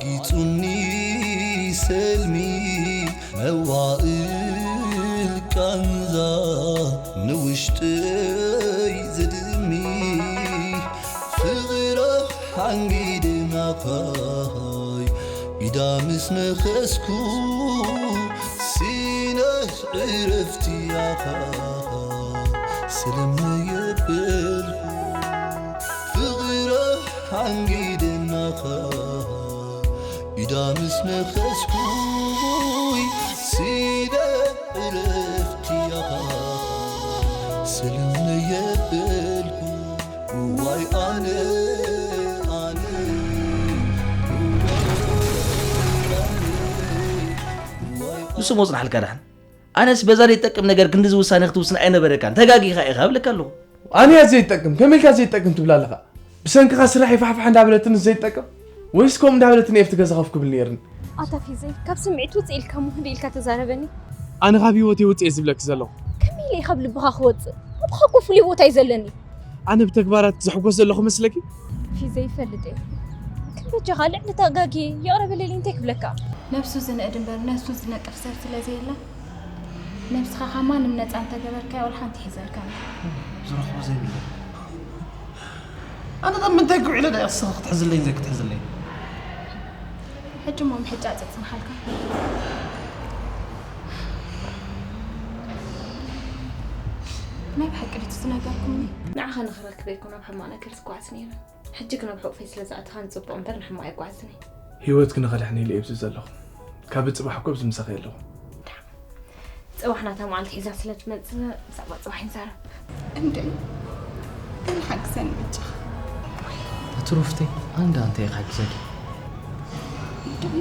ቂጹኒ ሰልሚ መዋእል ቃንዛ ንውሽጠይ ዘድሚ ፍቕራ ሓንጊደ ናኻይ ኢዳ ምስ ነኸስኩ ሲነህ ዕረፍቲ ኣኻ ስለመየበልኩ ፍቕራ ሓንጊደ ናኻ ኢዳ ምስ ነኸስኩይ ሲደ ዕረፍቲ ኣኻ ስለመየበልኩ እዋይ ኣነ ኣነ ንሱ መፅናሕልካ ዳሕን ኣነስ በዛ ዘይጠቅም ነገር ክንድዚ ውሳኔ ክትውስን ኣይነበረካን ተጋጊኻ ኢኻ እብለካ ኣለኹ። ኣነ እያ ዘይጠቅም ከመይ ኢልካ ዘይጠቅም ትብል ኣለኻ? ብሰንክኻ ስራሕ ይፋሕፋሕ እንዳበለትንስ ዘይጠቅም ወይስ ከምኡ እንዳበለትኒ እየ ኣብቲ ገዛ ኮፍ ክብል ነይርኒ። ኣታ ፊዘይ ካብ ስምዒት ውፅእ ኢልካ እሞ ህድእ ኢልካ ተዛረበኒ። ኣነ ካብ ህይወተይ ውፅእ እየ ዝብለኪ ዘለኹ። ከመይ ኢለ እየ ካብ ልብኻ ክወፅእ? ናብኻ እኮ ፍሉይ ቦታ እዩ ዘለኒ። ኣነ ብተግባራት ዘሕጎስ ዘለኹ መስለኪ? ፊዘይ ይፈልጥ እየ ግን በጃኻ ልዕሊ ተጋግየ ይቕረ በለለይ እንታይ ክብለካ? ነብሱ ዝንእድ እምበር ነሱ ዝነቅፍ ሰብ ስለ ዘየለ ነብስኻ ካብ ማንም ነፃ እንተገበርካያ ወላ ሓንቲ ይሕዘልካን እዩ። ዝረኽቦ ዘይብለይ ኣነ ካብ ምንታይ ክውዕለ ዳ እስኻ ክትሕዝለይን ዘይክትሕዝለይን ሕጂ እሞ ምሕጫጭ ይፅንሓልካ ናይ ብሓቂ ድዩ ዝነገርኩምኒ ንዓኻ ንኽረክበ እኮ ናብ ሕማቕ ነገር ዝጓዓዝ ነይረ ሕጂ ግን ኣብ ሕቑፈይ ስለ ዝኣተኻ ንፅቡቕ እምበር ንሕማቕ ኣይጓዓዝን እየ ህይወትኪ ንኸድሕን ኢለ እየ ኣብዚ ዘለኹ ካብ ፅባሕ እኮ ኣብዚ ምሳኺ ኣለኹ ፅባሕ ናታ መዓልቲ ሒዛ ስለ ትመፅእ ብዛዕባ ፅባሕ ይንዛረብ እንድዒ ገለ ሓግዘኒ በጃኻ ኣቲ ሩፍተይ ኣንዳ እንታይ ክሓግዘኪ እንድዒ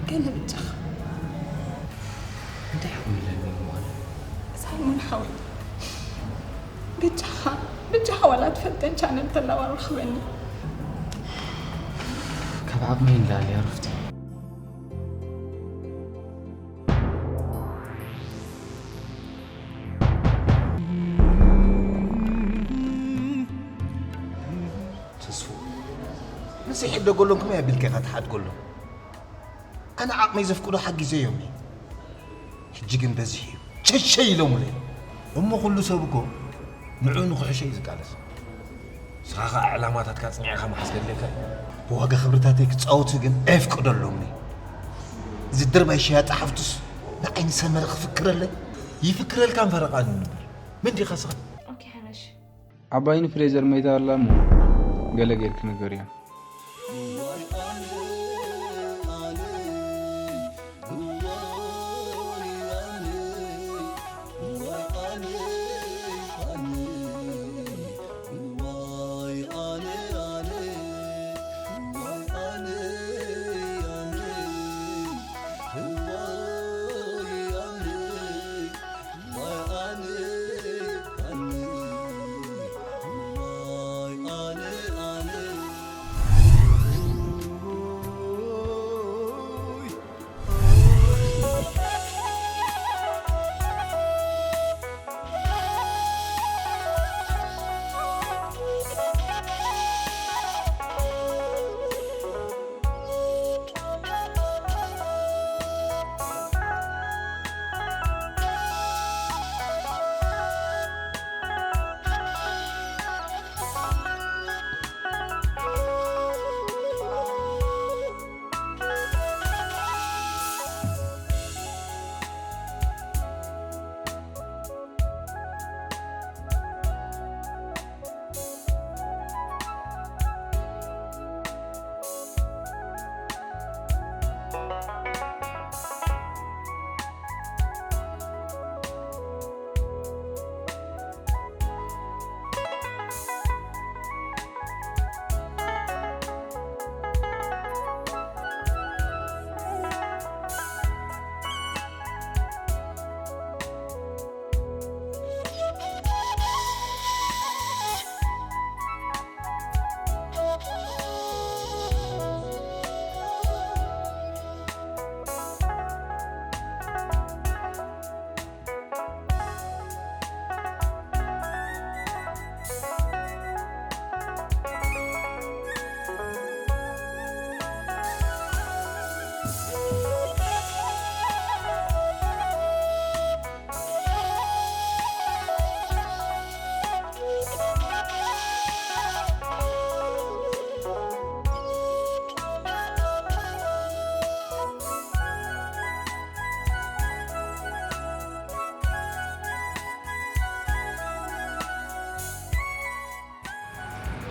ገለ በጃኻ እንታይ ሓሚለኒ እሞ ኣነ ሳይሞን ሓወይ በጃኻ በጃኻ ዋላ ትፈልጠን ቻነል ተላዋ ርኽበኒ ካብ ዓቕመይ ንላዕሊ ኣረፍቲ ተስፉ ምስ ይሕደገሎም ከመይ ኣቢልካ ኢኻ ትሓድገሎም ኣነ ዓቕመይ ዘፍቅዶ ሓጊዘዮም እየ ሕጂ ግን በዚሑ እዩ ቸሸይ ኢሎምለይ እሞ ኩሉ ሰብ እኮ ንዕኡ ንክሕሾ እዩ ዝቃለስ ንስኻ ኸዓ ዕላማታትካ ኣጽኒዕኻ ምሓዝ ከድልየካ እዩ ብዋጋ ክብርታተይ ክጻወቱ ግን ኣይፍቅደሎምን እየ እዚ ድርባይ ሸያጢ ሓፍቱስ ንዓይ ንሰመረ ክፍክረለይ ይፍክረልካን ፈረቓን እዩ እምበር መን ዲኻ ስኻ ዓባይ ንፍሬዘር መይታ ኣላ እሞ ገለ ጌርኪ ንገርያ።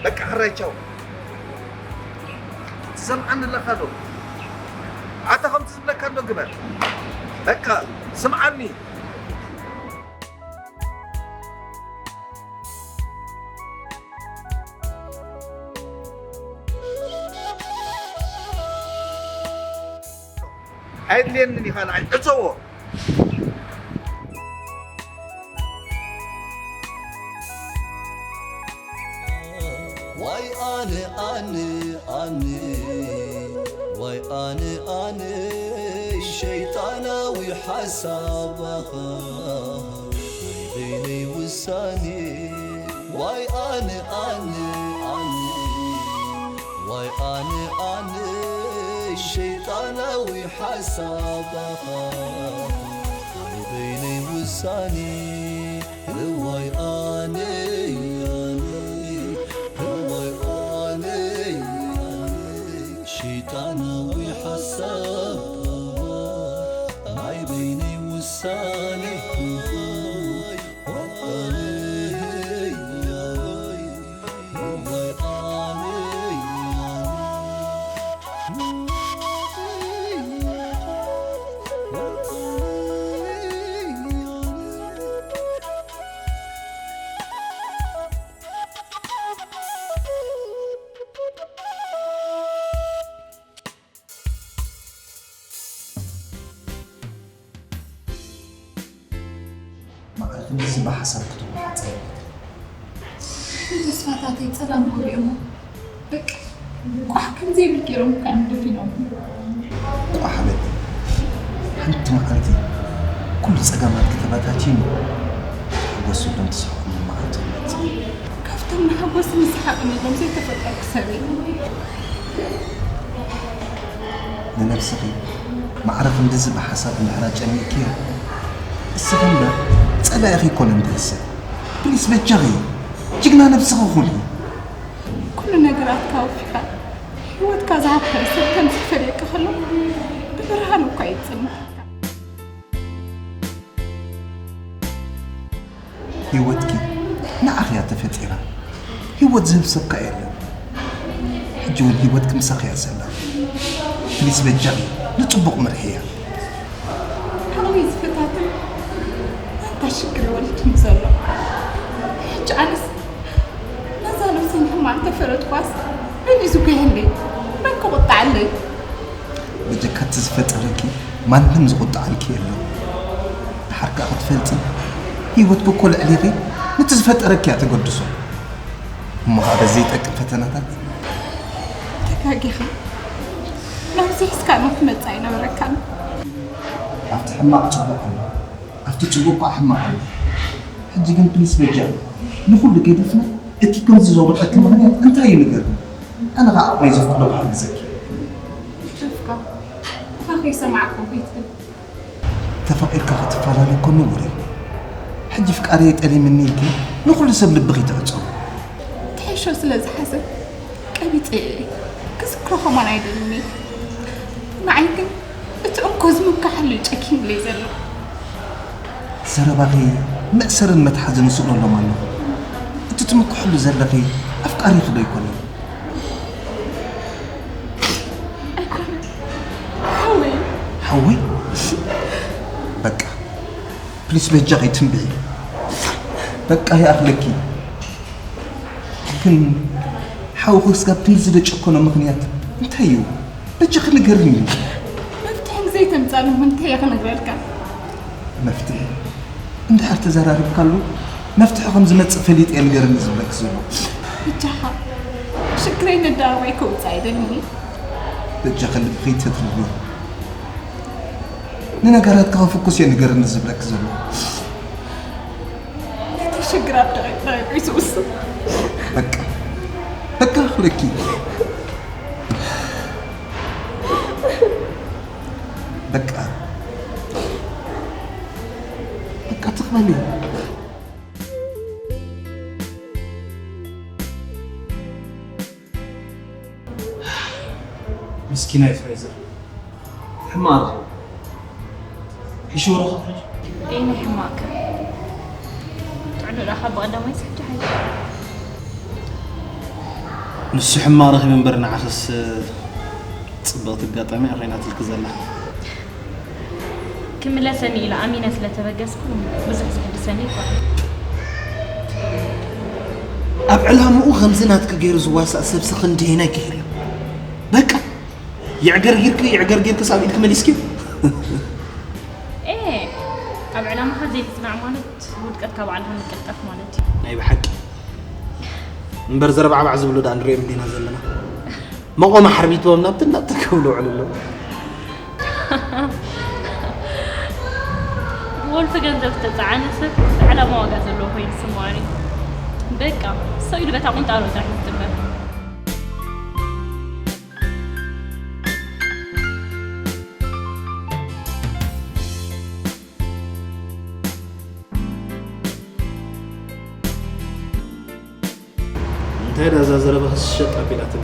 በቃ ሕራይ ቻው። ትሰምዓኒ ኣለኻ ዶ? ኣታ ከምቲ ዝብለካ እንዶ ግበር። በቃ ስምዓኒ። ኣየድልየንን ኢኻ ንዓይ ዕጸዎ። ዋይ ኣነ ኣነ ኣነ ዋይ ኣነ ኣነ ሸይጣናዊ ሓሳብ ኣኻ ናይ በይነይ ውሳኔ ዋይ ኣነ ኣነ ኣነ ዋይ ኣነ ኣነ ሸይጣናዊ ሓሳብ ኣኻ ናይ በይነይ ውሳኔ እዋይ ኣነ ኣነ እዋይ ኣነ ኣነ ሸይጣናዊ ሓሳብ ናይ በይነይ ውሳኔ መዓልቲ ንዝባ ሓሳብ ክትወሓፀ የብልካ። ተስፋታተይ ጸላም ከውሊዑሞ በቃ ቋሕ ከም ዘይብል ገይሮም እኳ እዮም ደፊኖም። ቋሕ በል። ሓንቲ መዓልቲ ኩሉ ጸገማትኪ ተበታቲኑ፣ ትሕጎስሉን ትስሕቕሉን መዓልቲ ይመጽእ። ካብቶም ንሓጎስን ንሰሓቕን ኢሎም ዘይተፈጠርኩ ሰብ እየ። ንነብስኺ ማዕረ ክንድዚ ብሓሳብ እንድሕር ኣጨኒቕክያ፣ እስኺ እምበር ጸላኢኺ ኣይኮነን ድህሰ። ፕሊስ በጃኺ ጅግና ነብስኺ ኩኒ። ኩሉ ነገራትካ ኣውፊኻ ህይወትካ ዝሃብካ ሰብ ከምዚ ክፈልየካ ከሎ ብብርሃን እኳ ይጽልመካ። ህይወትኪ ንዓኺ እያ ተፈጢራ። ህይወት ዝህብ ሰብካ የለን። ሕጂ እውን ህይወትኪ ምሳኺ እያ ዘላ። ፕሊስ በጃኺ ንጽቡቕ ምርሕያ። ሓወይ ዝፈታትን ኣንታ ሽግር ወሊድኒ ዘሎ። ሕጂ ኣነስ ነዛ ነብሰይ ንሕማቕ እንተፈረድኳስ መን እዩ ዝጎየለይ? መን ክቑጣዓለይ? በጀካ እቲ ዝፈጠረኪ ማንም ዝቑጣዓልኪ የለን። ደሓር ከኣ ክትፈልጢ ህይወትኪ እኮ ልዕሊኺ ነቲ ዝፈጠረኪ እያ ተገድሶ። እሞ ኸኣ በዚ ዘይጠቅም ፈተናታት ተጋጊኻ ናብዚ ሒዝካ ንክትመጽእ ኣይነበረካን። ኣብቲ ሕማቕ ጽቡቕ ኣሎ፣ ኣብቲ ጽቡቕ ከኣ ሕማቕ ኣሎ። ሕጂ ግን ፕሊስ በጃኺ ንኹሉ ገዲፍና እቲ ከምዚ ዘውረደኪ ምኽንያት እንታይ እዩ ንገርኒ። ኣነ ኸኣ ዓቕመይ ዘፍቅዶ ክሕግዘኪ። ተፍካ ንኻ ከይሰማዕኩ ከይትብል። ተፋቒርካ ክትፈላለ እኮ ንቡር እዩ። ሕጂ ፍቃረይ ጠሊምኒ ኢልኪ ንኹሉ ሰብ ልብኺ ትዕጽዎ። ትሕሾ ስለ ዝሓሰብ ቀቢጸ እየ። ክዝክሮ ከማን ኣይደልን እየ። ንዓይ ግን እቲ እንኮ ዝምካሓሉ እዩ ጨኪኑለይ ዘሎ። ዘረባኺ መእሰርን መትሓዝን እስእነሎም ኣለኹ። እቲ ትምክሕሉ ዘለኺ ኣፍቃሪኺ ዶ ኣይኮነን? ኣይኮነን። ሓወይ። ሓወይ? በቃ ፕሊስ በጃኺ ትንብዒ። በቃ ይኣኽለኪ። ግን ሓውኺ ስጋብ ክንድዚ ዘጨከኖ ምኽንያት እንታይ እዩ? በጃኺ ንገርኒ። መፍትሒ ንዘይተምጻሉ እንታይ እየ ክነግረልካ? መፍትሒ እንድሕር ተዘራሪብካሉ መፍትሒ ከም ዝመጽእ ፈሊጠ እየ ንገርኒ ዝብለኪ ዘለኹ። በጃኻ ሽግረይ ነዳርባይ ከውጽእ ኣይደልን እየ። በጃኺ ልብኺ ተትህብዮ። ንነገራት ከኸፍኩስ እየ ንገርኒ ዝብለኪ ዘለኹ። ነቲ ሽግር ኣብ ደቂቕ ደቂቕ እዩ ዝውስን። በቃ፣ በቃ ክብለኪ። በቃ፣ በቃ ትኽበኒ። ምስኪናይ ፍሬዘር፣ ሕማቕ ኣለኹ። ሒሽዎ ዶ ኸፍርጅ? እይ፣ ናይ ሕማቕ ከም ጥዕኑ ዳኻ ብቐዳማይ ሰጃ ሓይሉ። ንሱ ሕማቕ ረኺቡ እምበር ንዓኽስ ጽብቕቲ ኣጋጣሚ እያ ኮይናትልኪ ዘላ። ክምለሰኒ ኢለ ኣሚነ ስለተበገስኩ ብዙሕ ዝሕድሰኒ ኣይኮነን። ኣብ ዕላምኡ ከምዚ ናትኪ ገይሩ ዝዋሳእ ሰብሲ ክንደየናይ ክህሉ? በቃ ይዕገርጊርኪ ይዕገርጊርክስ ኣብ ኢድኪ መሊስኪ? ኤ ኣብ ዕላማኻ ዘይምጽናዕ ማለት ውድቀት ካብ ባዕልኻ ምቅልጣፍ ማለት እዩ። ናይ ብሓቂ እምበር ዘረባዕባዕ ዝብሉ ደኣ ንሪኦም እንዲና ዘለና። መቖም ሓርቢትዎም ናብቲ ናብቲ ክብሉ ውዕሉ ኣለዉ። ብወልፊ ገንዘብ ዝተፀዓነ ሰብ ብዕላማ ዋጋ ዘለዎ ኮይኑ ይስምዓኒ። በቃ ሰው ኢሉ በታ ቁንጣሮ ጥራሕ ይትመር። እንታይ ደኣ እዛ ዘረባኽስ ሸጥ ኣቢላትኒ?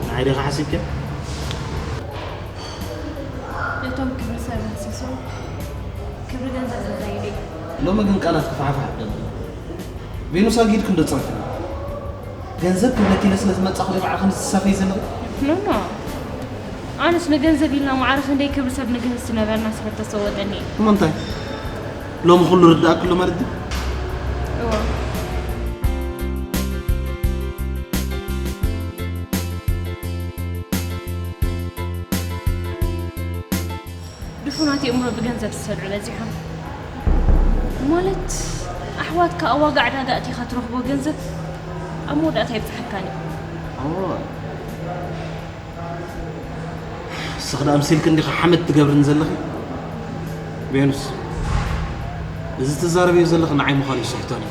ንዓይ ዲኻ ሓሲብክያ? እቶም ክብሪ ሰብ ህሲሶም ክብሪ ገንዘብ ዘዛይዱ እዮም። ሎሚ ግን ቃላት ክፋሕፋሕ ኣለኒ። ቬኑስ ኣጊድኪ እንዶ ጸርፊ። ገንዘብ ክብለኪ ኢለ ስለ ዝመጻኹ ዶ ባዕልኺ ንስሳፈይ ዘለኺ? ኖ ኖ ኣነስ ንገንዘብ ኢልና ማዕረ ክንደይ ክብሪ ሰብ ንግህስ ዝነበርና ስለ ተሰወጠኒ እዩ። እሞ እንታይ ሎሚ ኩሉ ርዳእኪ ኣሎ ማለት ድዩ? እዎ ድፉናት የእምሮ ብገንዘብ ዝሰድዑ በዚሖም። ማለት ኣሕዋትካ ኣብ ዋጋ ዕዳጋ ኣእቲኻ ትረኽቦ ገንዘብ ኣብ መወዳእታ ይብፅሓካን እዩ። ንስኺ ደኣ ኣምሲልኪ እንዲኺ ሓመድ ትገብርኒ ዘለኺ? ቬኑስ፣ እዚ ትዛረብዮ ዘለኺ ንዓይ ምዃኑ ይስሕቶኒ።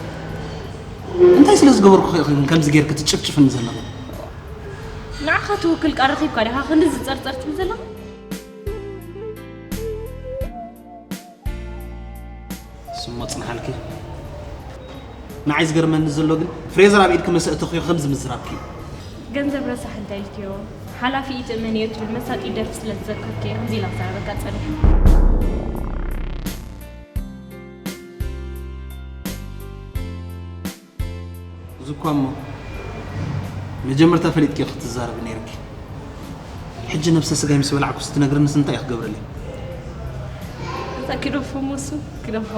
እንታይ ስለ ዝገበርኩ ኢኺ ግን ከምዚ ጌርኪ ትጭፍጭፍኒ ዘለኺ? ንዓኻ ትውክል ቃል ረኺብካ ዲኻ ክንድዚ ጸርጸር ትብል ዘለኻ? ስሞ ጽንሓልኪ። ንዓይ ዝገርመኒ ዘሎ ግን ፍሬዘር ኣብ ኢድኪ መሰ እተኽዮ ከምዚ ምዝራብኪ። ገንዘብ ረሳሕ እንታይ ኢልክዮ? ሓላፊ ይትእመን እዮ ትብል መሳጢ ደርፊ ስለ ዝዘከርኩ እየ ከምዚ ኢላ ክዛረበካ ጸኒሐ። እዚ እኳ እሞ መጀመርታ ፈሊጥኪ ክትዛረቢ ነይርኪ። ሕጂ ነብሰ ስጋይ ምስ በላዕኩስ ትነግርንስ እንታይ እየ ክገብረለይ? እታ ኪደፎ እሞ እሱ ኪደፎ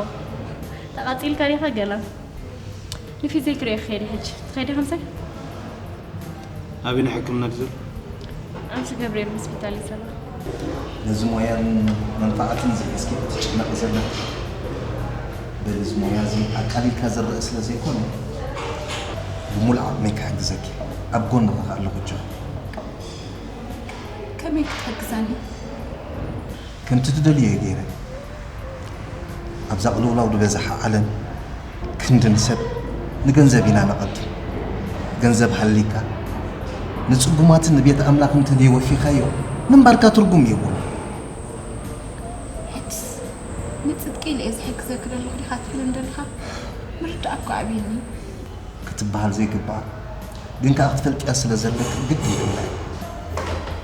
ተቓጺልካ ዲኻ ገና ንፊት ዘይክርእዮ ክኸይድ ሕጂ ትኸይዲ ከምሰይ ኣበይ ናይ ሕክምና ድዩ ዘሎ? ኣምሲ ገብርኤል ሆስፒታል እዩ ዘሎ። ነዚ ሞያን መንፋዓትን ዝሒዝኪ ክትጭነቒ ዘለኪ በዚ ሞያ እዚ ኣቃሊልካ ዝረአ ስለ ዘይኮነ ብምሉእ ዓቕመይ ክሕግዘኪ ኣብ ጎንኺ ከኣ ኣለኹ ጆ። ከመይ ክትሕግዘኒ? ከምቲ ትደልዮ እየ ገይረ። ኣብዛ ቅልውላው ዝበዝሓ ዓለም ክንዲ ንሰብ ንገንዘብ ኢና ነቐድም። ገንዘብ ሃልይካ ንጽጉማትን ንቤት ኣምላኽን እንተዘይወፊኻዮ ምንባርካ ትርጉም የብሉን። ሕጅስ ንጽድቂ ኢለ እየ ዝሕግዘኪ ዘለኹ ዲኻ ትብለኒ ዘለኻ? ምርዳእ እኮ ኣብዩኒ። ክትበሃል ዘይግባኣ ግን ከኣ ክትፈልጥያ ስለ ዘለኪ ግዲ ይብላ።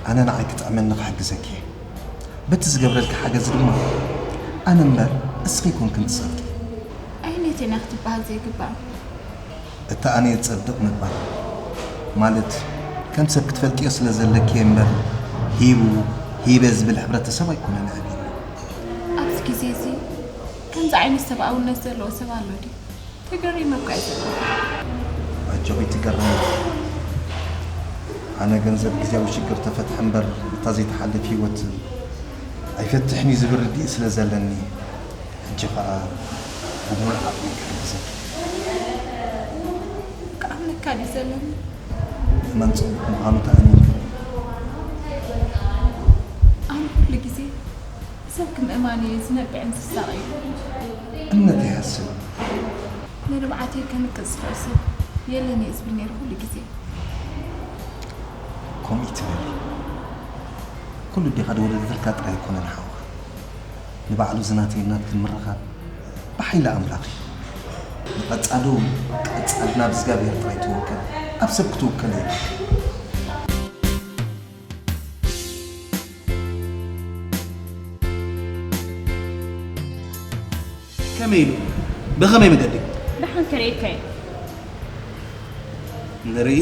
ኣነ ንዓይ ክጥዕመኒ ክሕግዘኪ እየ። በቲ ዝገብረልኪ ሓገዝ ድማ ኣነ እምበር እስኺ ኣይኮንክን ትጸድቂ። ኣየነይተን እያ ክትበሃል ዘይግባኣ? እታ ኣነ እየ ዝጸድቕ ምባል ማለት ከም ሰብ ክትፈልጥዮ ስለ ዘለኪ እየ እምበር ሂቡ ሂበ ዝብል ሕብረተሰብ ኣይኮነን ኣዕብዩኒ። ኣብዚ ግዜ እዚ ከምዚ ዓይነት ሰብኣውነት ዘለዎ ሰብ ኣሎ ድዩ? ተገሪመ እኳ እየ ዘለኹ። ኣጆኺ ትገረሚ። ኣነ ገንዘብ ግዝያዊ ሽግር ተፈትሐ እምበር እታ ዘይትሓልፍ ህይወት ኣይፈትሕን እዩ ዝብል ርድኢት ስለ ዘለኒ ሕጂ ኸኣ ብምሉእ ዓቕመይ ክሕግዘኪ። ክኣምነካ ድዩ ዘለኒ? ምእማን ጽቡቕ ምዃኑ ተኣሚንኪ። ኣነ ኩሉ ግዜ ሰብ ክምእማን እየ ዝነብዕን ዝሳቐ። እምነት ይሃስን። ንንብዓተይ ከንቅጽ ዝኽእል ሰብ የለን እየ ዝብል ነይረ ኩሉ ግዜ። ከምኡ ይትበል። ኩሉ ኣዴኻ ዝወለደትልካ ጥራይ ኣይኮነን ሓውኻ። ንባዕሉ ዝናተይን ናትክን ምርኻብ ብሓይሊ ኣምላኽ እዩ። ንቐጻሊ እውን ቀጻሊ ናብ እግዚኣብሔር ጥራይ ትውከል፣ ኣብ ሰብ ክትውከል የብልካ። ከመይ ኢሉ? ብኸመይ መገዲ? ደሓን ከርእየካ እየ። ንርኢ።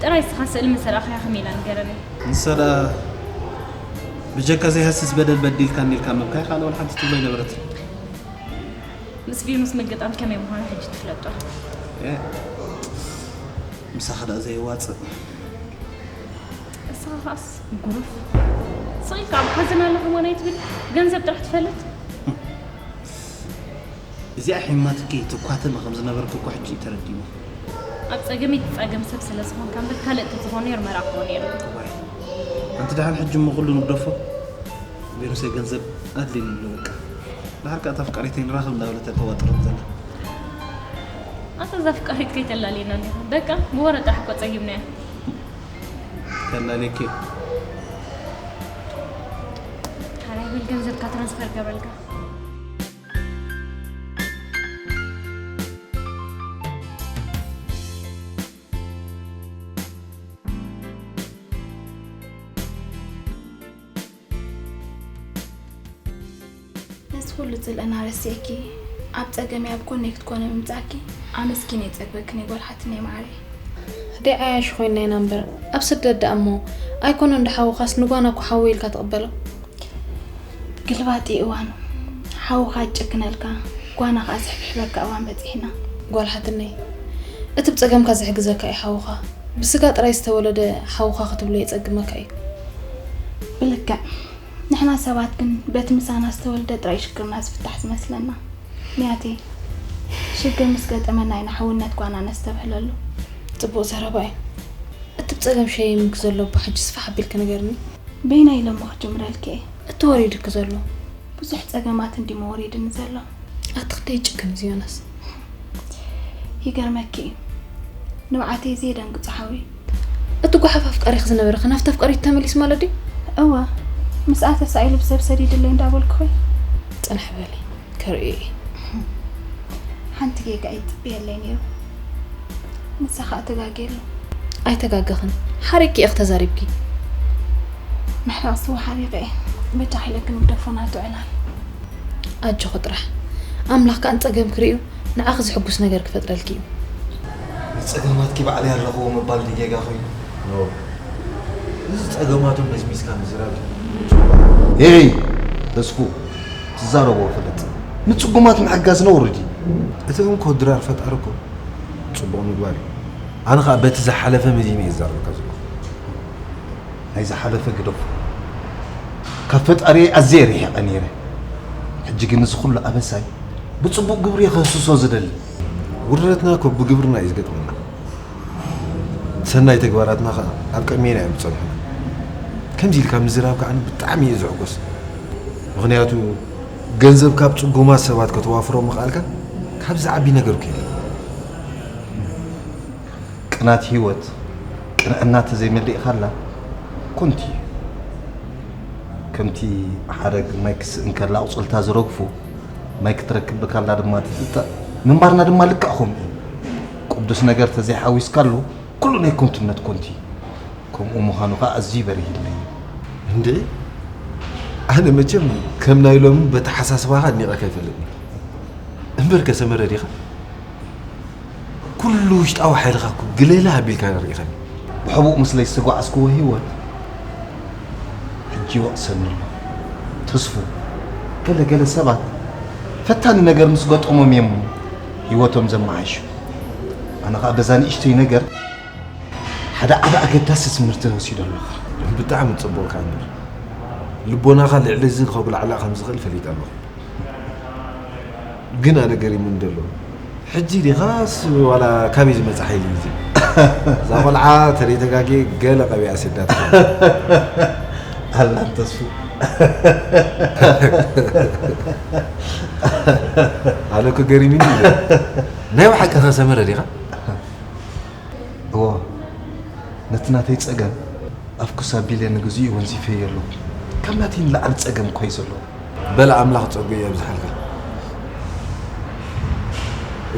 ጥራይ እስኻ ስእሊ ምስ ረኣኽያ ከመይ ኢላ ንገረኒ። ንሳ ደኣ ብጀካ ዘይሃስስ በደል በዲልካኒ ኢልካ ምብካይ ካልእ ወላ ሓንቲ ትብሎ ኣይነበረትን። ምስ ቬኑስ ምግጣም ከመይ ምዃኑ ሕጂ ትፍለጦ። እ፣ ምሳኻ ደኣ ዘየዋጽእ። ንስኻ ኸኣስ ጉሩፍ። ስቕ ኢልካ ኣብ ሓዘን ኣለኹ እሞ ናይ ትብል ገንዘብ ጥራሕ ትፈልጥ። እዚኣ ሒማትኪ ትኳተመ ከም ዝነበርኪ እኮ ሕጂ እዩ ተረዲእዎ። ኣብ ጸገመይ ትጻገም ሰብ ስለ ዝኾንካ እምበር ካልእ እንተዝኾን ነይሩ መራኽቦ ነይሩ። ዋይ። ኣንቲ ደሓን ሕጂ እሞ ኩሉ ንግደፎ። ቬኑሰይ ገንዘብ ኣድልየኒ ኣሎ በቃ። ደሓር ከኣ እታ ኣፍቃሪተይ ንራኸብ እንዳበለት እያ ተዋጥረኒ ዘላ። ኣታ እዛ ኣፍቃሪት ከይተላልየና እንዲኻ። በቃ ብወረ ጥራሕ እኮ ጸጊብናያ። ተላልየኪ። ሓራይ በል ገንዘብካ ትራንስፈር ገበልካ። ነዚ ኩሉ ጽልእና ረሲዕኪ፣ ኣብ ጸገመይ ኣብ ጎነይ ክትኮኒ ምምጻእኪ ኣመስጊነ ይጸግበክን እየ ጓል ሓትነይ መዓረይ። ደይ ዓያሹ ኮይንና ኢና እምበር፣ ኣብ ስደት ደኣ እሞ ኣይኮነን ዶ ሓውኻስ ንጓና እኮ ሓወይ ኢልካ ትቕበሎ። ግልባጥ እዩ እዋኑ። ሓውኻ ይጭክነልካ፣ ጓና ኸኣ ዝሕብሕበካ እዋን በጺሕና። ጓል ሓትነይ፣ እቲ ብጸገምካ ዝሕግዘካ እዩ ሓውኻ። ብስጋ ጥራይ ዝተወለደ ሓውኻ ክትብሎ የጸግመካ እዩ። ብልክዕ። ንሕና ሰባት ግን በቲ ምሳና ዝተወልደ ጥራይ ሽግርና ዝፍታሕ ዝመስለና። ንያተይ፣ ሽግር ምስ ገጠመና ኢና ሕውነት ጓና ነስተብህለሉ። ጽቡቕ ዘረባ እዩ። እቲ ብጸገም ሸይምኪ ዘሎ እባ ሕጂ ስፍሕ ኣቢልኪ ንገርኒ። በየናይ ኢለ እሞ ክጅምረልኪ እየ? እቲ ወሪዱኪ ዘሎ። ብዙሕ ጸገማት እንዲሞ ወሪድኒ ዘሎ። ኣቲ ክንደይ ይጭክን እዚ ዮናስ። ይገርመኪ እዩ። ንብዓተይ ዘየደንግጾ ሓዊ። እቲ ጓሓፍ ኣፍቃሪኺ ዝነበረ ከ ናብቲ ኣፍቃሪቱ ተመሊሱ ማለት ድዩ? እወ። ምስኣ ተሳኢሉ ብሰብ ሰዲድለይ እንዳበልኩ ኾይ። ጽንሕ በሊ፣ ከርእዮ እየ። ሓንቲ ጌጋ እዩ ትጽበየለይ ነይሩ። ንሳ ኸኣ ተጋግየ ኣሎ። ኣይተጋገኽን። ሓሪቅኪ ኢኺ ተዛሪብኪ። ምሕራቕ ስዋ ሓሪቐ እየ። በጃኺ ኢለኪ ንግደፎ ናቱ ዕላል። ኣጆኺ ጥራሕ። ኣምላኽ ከኣ ንጸገምኪ ርእዩ ንዓኺ ዝሕጉስ ነገር ክፈጥረልኪ እዩ። ንጸገማትኪ ባዕለይ ኣለኽዎ ምባል ድዩ ጌጋ ኮይኑ? ኖ። እዚ ጸገማቶም መዝሚዝካ ምዝራብ እዩ። ኤይ! ተስፉ፣ ትዛረቦ ፍለጥ። ንጽጉማት ምሕጋዝ ነውሪ ድዩ? እቲ እንኮ ድራር ፈጣሪ እኮ ጽቡቕ ምግባር እዩ። ኣነ ኸኣ በቲ ዝሓለፈ መዚነ እየ ዝዛረበካ ዘለኹ። ናይ ዝሓለፈ ግደፎ። ካብ ፈጣሪየይ ኣዝየ ርሒቐ ነይረ። ሕጂ ግን እዚ ኹሉ ኣበሳይ ብጽቡቕ ግብሪ እየ ከህስሶ ዝደሊ። ውርደትና እኮ ብግብርና እዩ ዝገጥመና። ሰናይ ተግባራትና ኸኣ ኣብ ቅድሜና እዮም ዝጸንሑና። ከምዚ ኢልካ ምዝራብ ከኣ ኣነ ብጣዕሚ እየ ዝሕጎስ። ምኽንያቱ ገንዘብ ካብ ጽጉማት ሰባት ከተዋፍሮ ምኽኣልካ ካብዚ ዓቢ ነገር እኮ የለን። ቅናት ህይወት ቅንዕና ተዘይመሊእካላ ኮንቲ እዩ። ከምቲ ሓረግ ማይ ክስእን ከላ ኣቑጽልታ ዝረግፉ፣ ማይ ክትረክብ ብካላ ድማ ትጥጠ፣ ምንባርና ድማ ልክዕ ከምኡ እዩ። ቅዱስ ነገር ተዘይሓዊስካሉ ኩሉ ናይ ከንቱነት ኮንቲ እዩ። ከምኡ ምዃኑ ኸኣ ኣዝዩ በሪህለይ። እንዴ፣ ኣነ መቸም ከም ናይ ሎሚ በተሓሳስባኻ ኣድኒቐካ ኣይፈልጥን። እምበርከ ሰመረ ዲኻ? ኩሉ ውሽጣዊ ሓይልኻ እኮ ግለለ ኣቢልካ ርኢኻኒ። ብሕቡእ ምስለይ ዝተጓዓዝክዎ ህይወት ሕጂ ይወቕሰኒ ኣሎ። ተስፉ፣ ገለ ገለ ሰባት ፈታኒ ነገር ምስ ገጠሞም እዮም ህይወቶም ዘመሓይሹ። ኣነ ኸኣ በዛ ንእሽተይ ነገር ሓደ ዓቢ ኣገዳሲ ትምህርቲ ወሲደ ኣለኹ። ብጣዕሚ ጽቡቕ ከኣ እምበር፣ ልቦናኻ ልዕሊ እዚ ከጉላዕላዕ ከም ዝኽእል ፈሊጠ ኣለኹ። ግን ኣነ ገሪሙኒ ዘሎ፣ ሕጂ ዲኻስ ዋላ ካበይ ዝመጽእ ሓይሊ እዩ እዚ? እዛ ቆልዓ ተደይ ተጋግየ ገለ ቀቢኣ ሰዳት። ኣላን ተስፉ። ኣነ እኮ ገሪሙኒ እዩ። ናይ ብሓቂ ከ ሰመረ ዲኻ? እዎ፣ ነቲ ናተይ ጸገም ኣፍኩስ ኣቢለ ንግዚኡ ወንዚፈዮ ኣለኹ። ካብ ናተይ ንላዕሊ ጸገም እኮ እዩ ዘለዎ። በል ኣምላኽ ጸጉኡ የብዝሓልካ።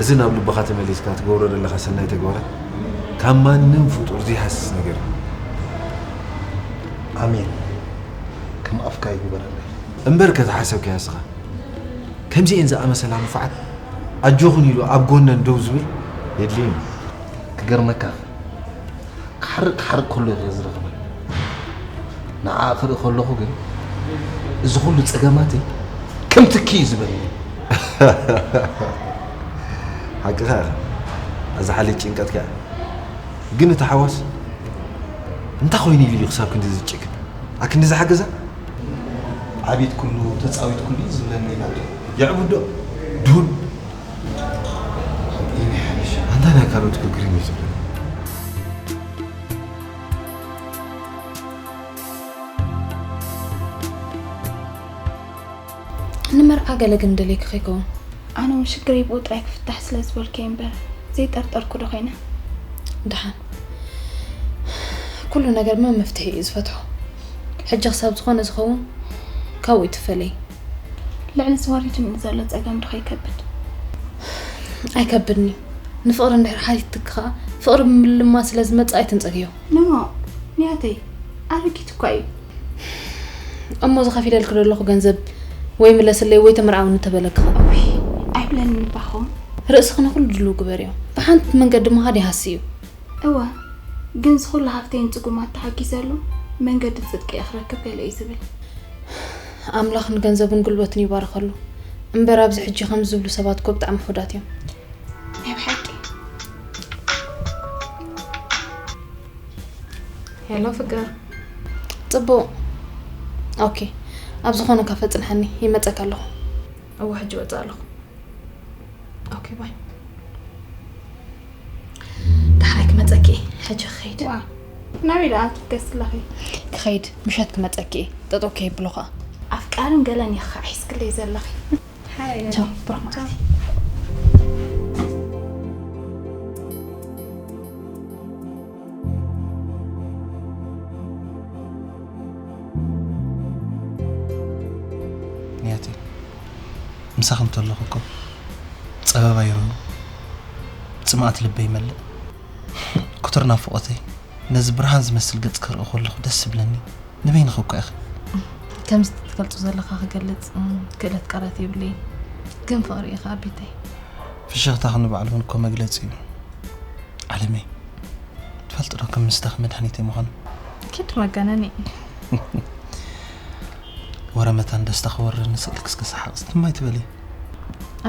እዚ ናብ ልብኻ ተመሊስካ ትገብሮ ዘለኻ ሰናይ ተግባራት ካብ ማንም ፍጡር ዘይሃስስ ነገር እዩ። ኣሜን። ከም ኣፍካ ይግበረለይ። እምበር ከተሓሰብካያ እስኻ ከምዚኤን ዝኣመሰላ ንፉዓት ኣጆኹን ኢሉ ኣብ ጎነን ደው ዝብል የድልየን እዩ። ክገርመካ፣ ክሓርቅ ክሓርቅ ከሎ ኢኸ ዝረኽበ። ንዓ ክርኢ ከለኹ ግን እዚ ኩሉ ጸገማተይ ከም ትኪ እዩ ዝበለኒ። ሓቅኻ ኢኻ። ኣዝሓለይ ጭንቀት ከኣ። ግን እቲ ሓዋስ እንታይ ኮይኑ ኢሉ እዩ ክሳብ ክንዲ ዝጭክን? ኣብ ክንዲ ዝሓገዛ? ዓቢት ኩሉ፣ ተጻዊት ኩሉ እዩ ዝብለኒ ኢና። የዕቡዶ? ዱን? ኣንታ ናይ ካልኦት ክግርም እዩ ዝብለኒ። ንመርዓ ገለ ግን ደልየኪ ከይከውን። ኣነ እውን ሽግረይ ብኡ ጥራይ ክፍታሕ ስለ ዝበልኩ እየ እምበር ዘይጠርጠርኩ ዶ ኮይነ። ደሓን፣ ኩሉ ነገር መን መፍትሒ እዩ ዝፈትሖ? ሕጂ ክሳብ ዝኾነ ዝኸውን ካብኡ ይትፈለይ። ልዕሊ እዚ ወሪዱኒ ዘሎ ጸገም ዶ ከይከብድ? ኣይከብድን እዩ። ንፍቕሪ እንድሕር ሓቲትኪ ከኣ ፍቕሪ ብምልማን ስለ ዝመጽእ ኣይትንጸግዮ። ኖኖ፣ ንያተይ ኣረጊት እኳ እዩ። እሞ እዚ ከፊለልኪ ዘለኹ ገንዘብ ወይ ምለስለይ ወይ ተመርዓውኒ ተበለኪ ኸ? ውይ፣ ኣይብለንን እባ ኸውን። ርእስኺ ንኹሉ ድልው ግበርዮ። ብሓንቲ መንገዲ ምኻድ ይሃሲ እዩ። እወ፣ ግን እዚ ኹሉ ሃፍተይን ጽጉማት ተሓጊዘሉ መንገዲ ጽድቂ እየ ክረክብ ገለ እዩ ዝብል። ኣምላኽ ንገንዘብን ጉልበትን ይባርኸሉ። እምበር ኣብዚ ሕጂ ከምዚ ዝብሉ ሰባት እኮ ብጣዕሚ ውሑዳት እዮም። ናይ ብሓቂ። ሄሎ ፍቅር። ጽቡቕ። ኦኬ፣ ኣብ ዝኾነ ካፈ ጽንሐኒ፣ ይመጸካ ኣለኹ። እወ፣ ሕጂ ወጽእ ኣለኹ። ኦኬ፣ ባይ። ዳሕራይ ክመጸኪ እየ፣ ሕጂ ክኸይድ። ዋ፣ ናበይ ደኣ ትብገስ ኣለኺ? ክኸይድ፣ ምሸት ክመጸኪ እየ። ጠጠው ከይብሎ ኸኣ። ኣፍቃርን ገለን ኢኺ ሒዝክለይ ዘለኺ። ሓራይ ቻው፣ ብሩኽ መዓልቲ። ንያተይ፣ ምሳኺ እንተለኹ እኮ ጸበባ ይረው፣ ጽምኣት ልበይ ይመልእ። ክቱር ናፍቖተይ፣ ነዚ ብርሃን ዝመስል ገጽ ክርኢ ከለኹ ደስ ዝብለኒ ንበይንኺ እኳ ኢኺ። ከምዚ ትገልጾ ዘለኻ ክገልጽ፣ እም፣ ክእለት ቃላት የብለይን። ግን ፍቕሪ ኢኻ ኣቢተይ። ፍሽኽታኺ ንባዕሉ እውን እኮ መግለጺ እዩ። ዓለመይ፣ ትፈልጢ ዶ ከም ምስታኺ መድሃኒተይ ምዃኑ? ኪድ መጋነኒ። ወረ መታን ደስታ ክወርር ንስእልክስ ክሰሓቕ ትም ኣይትበሊ።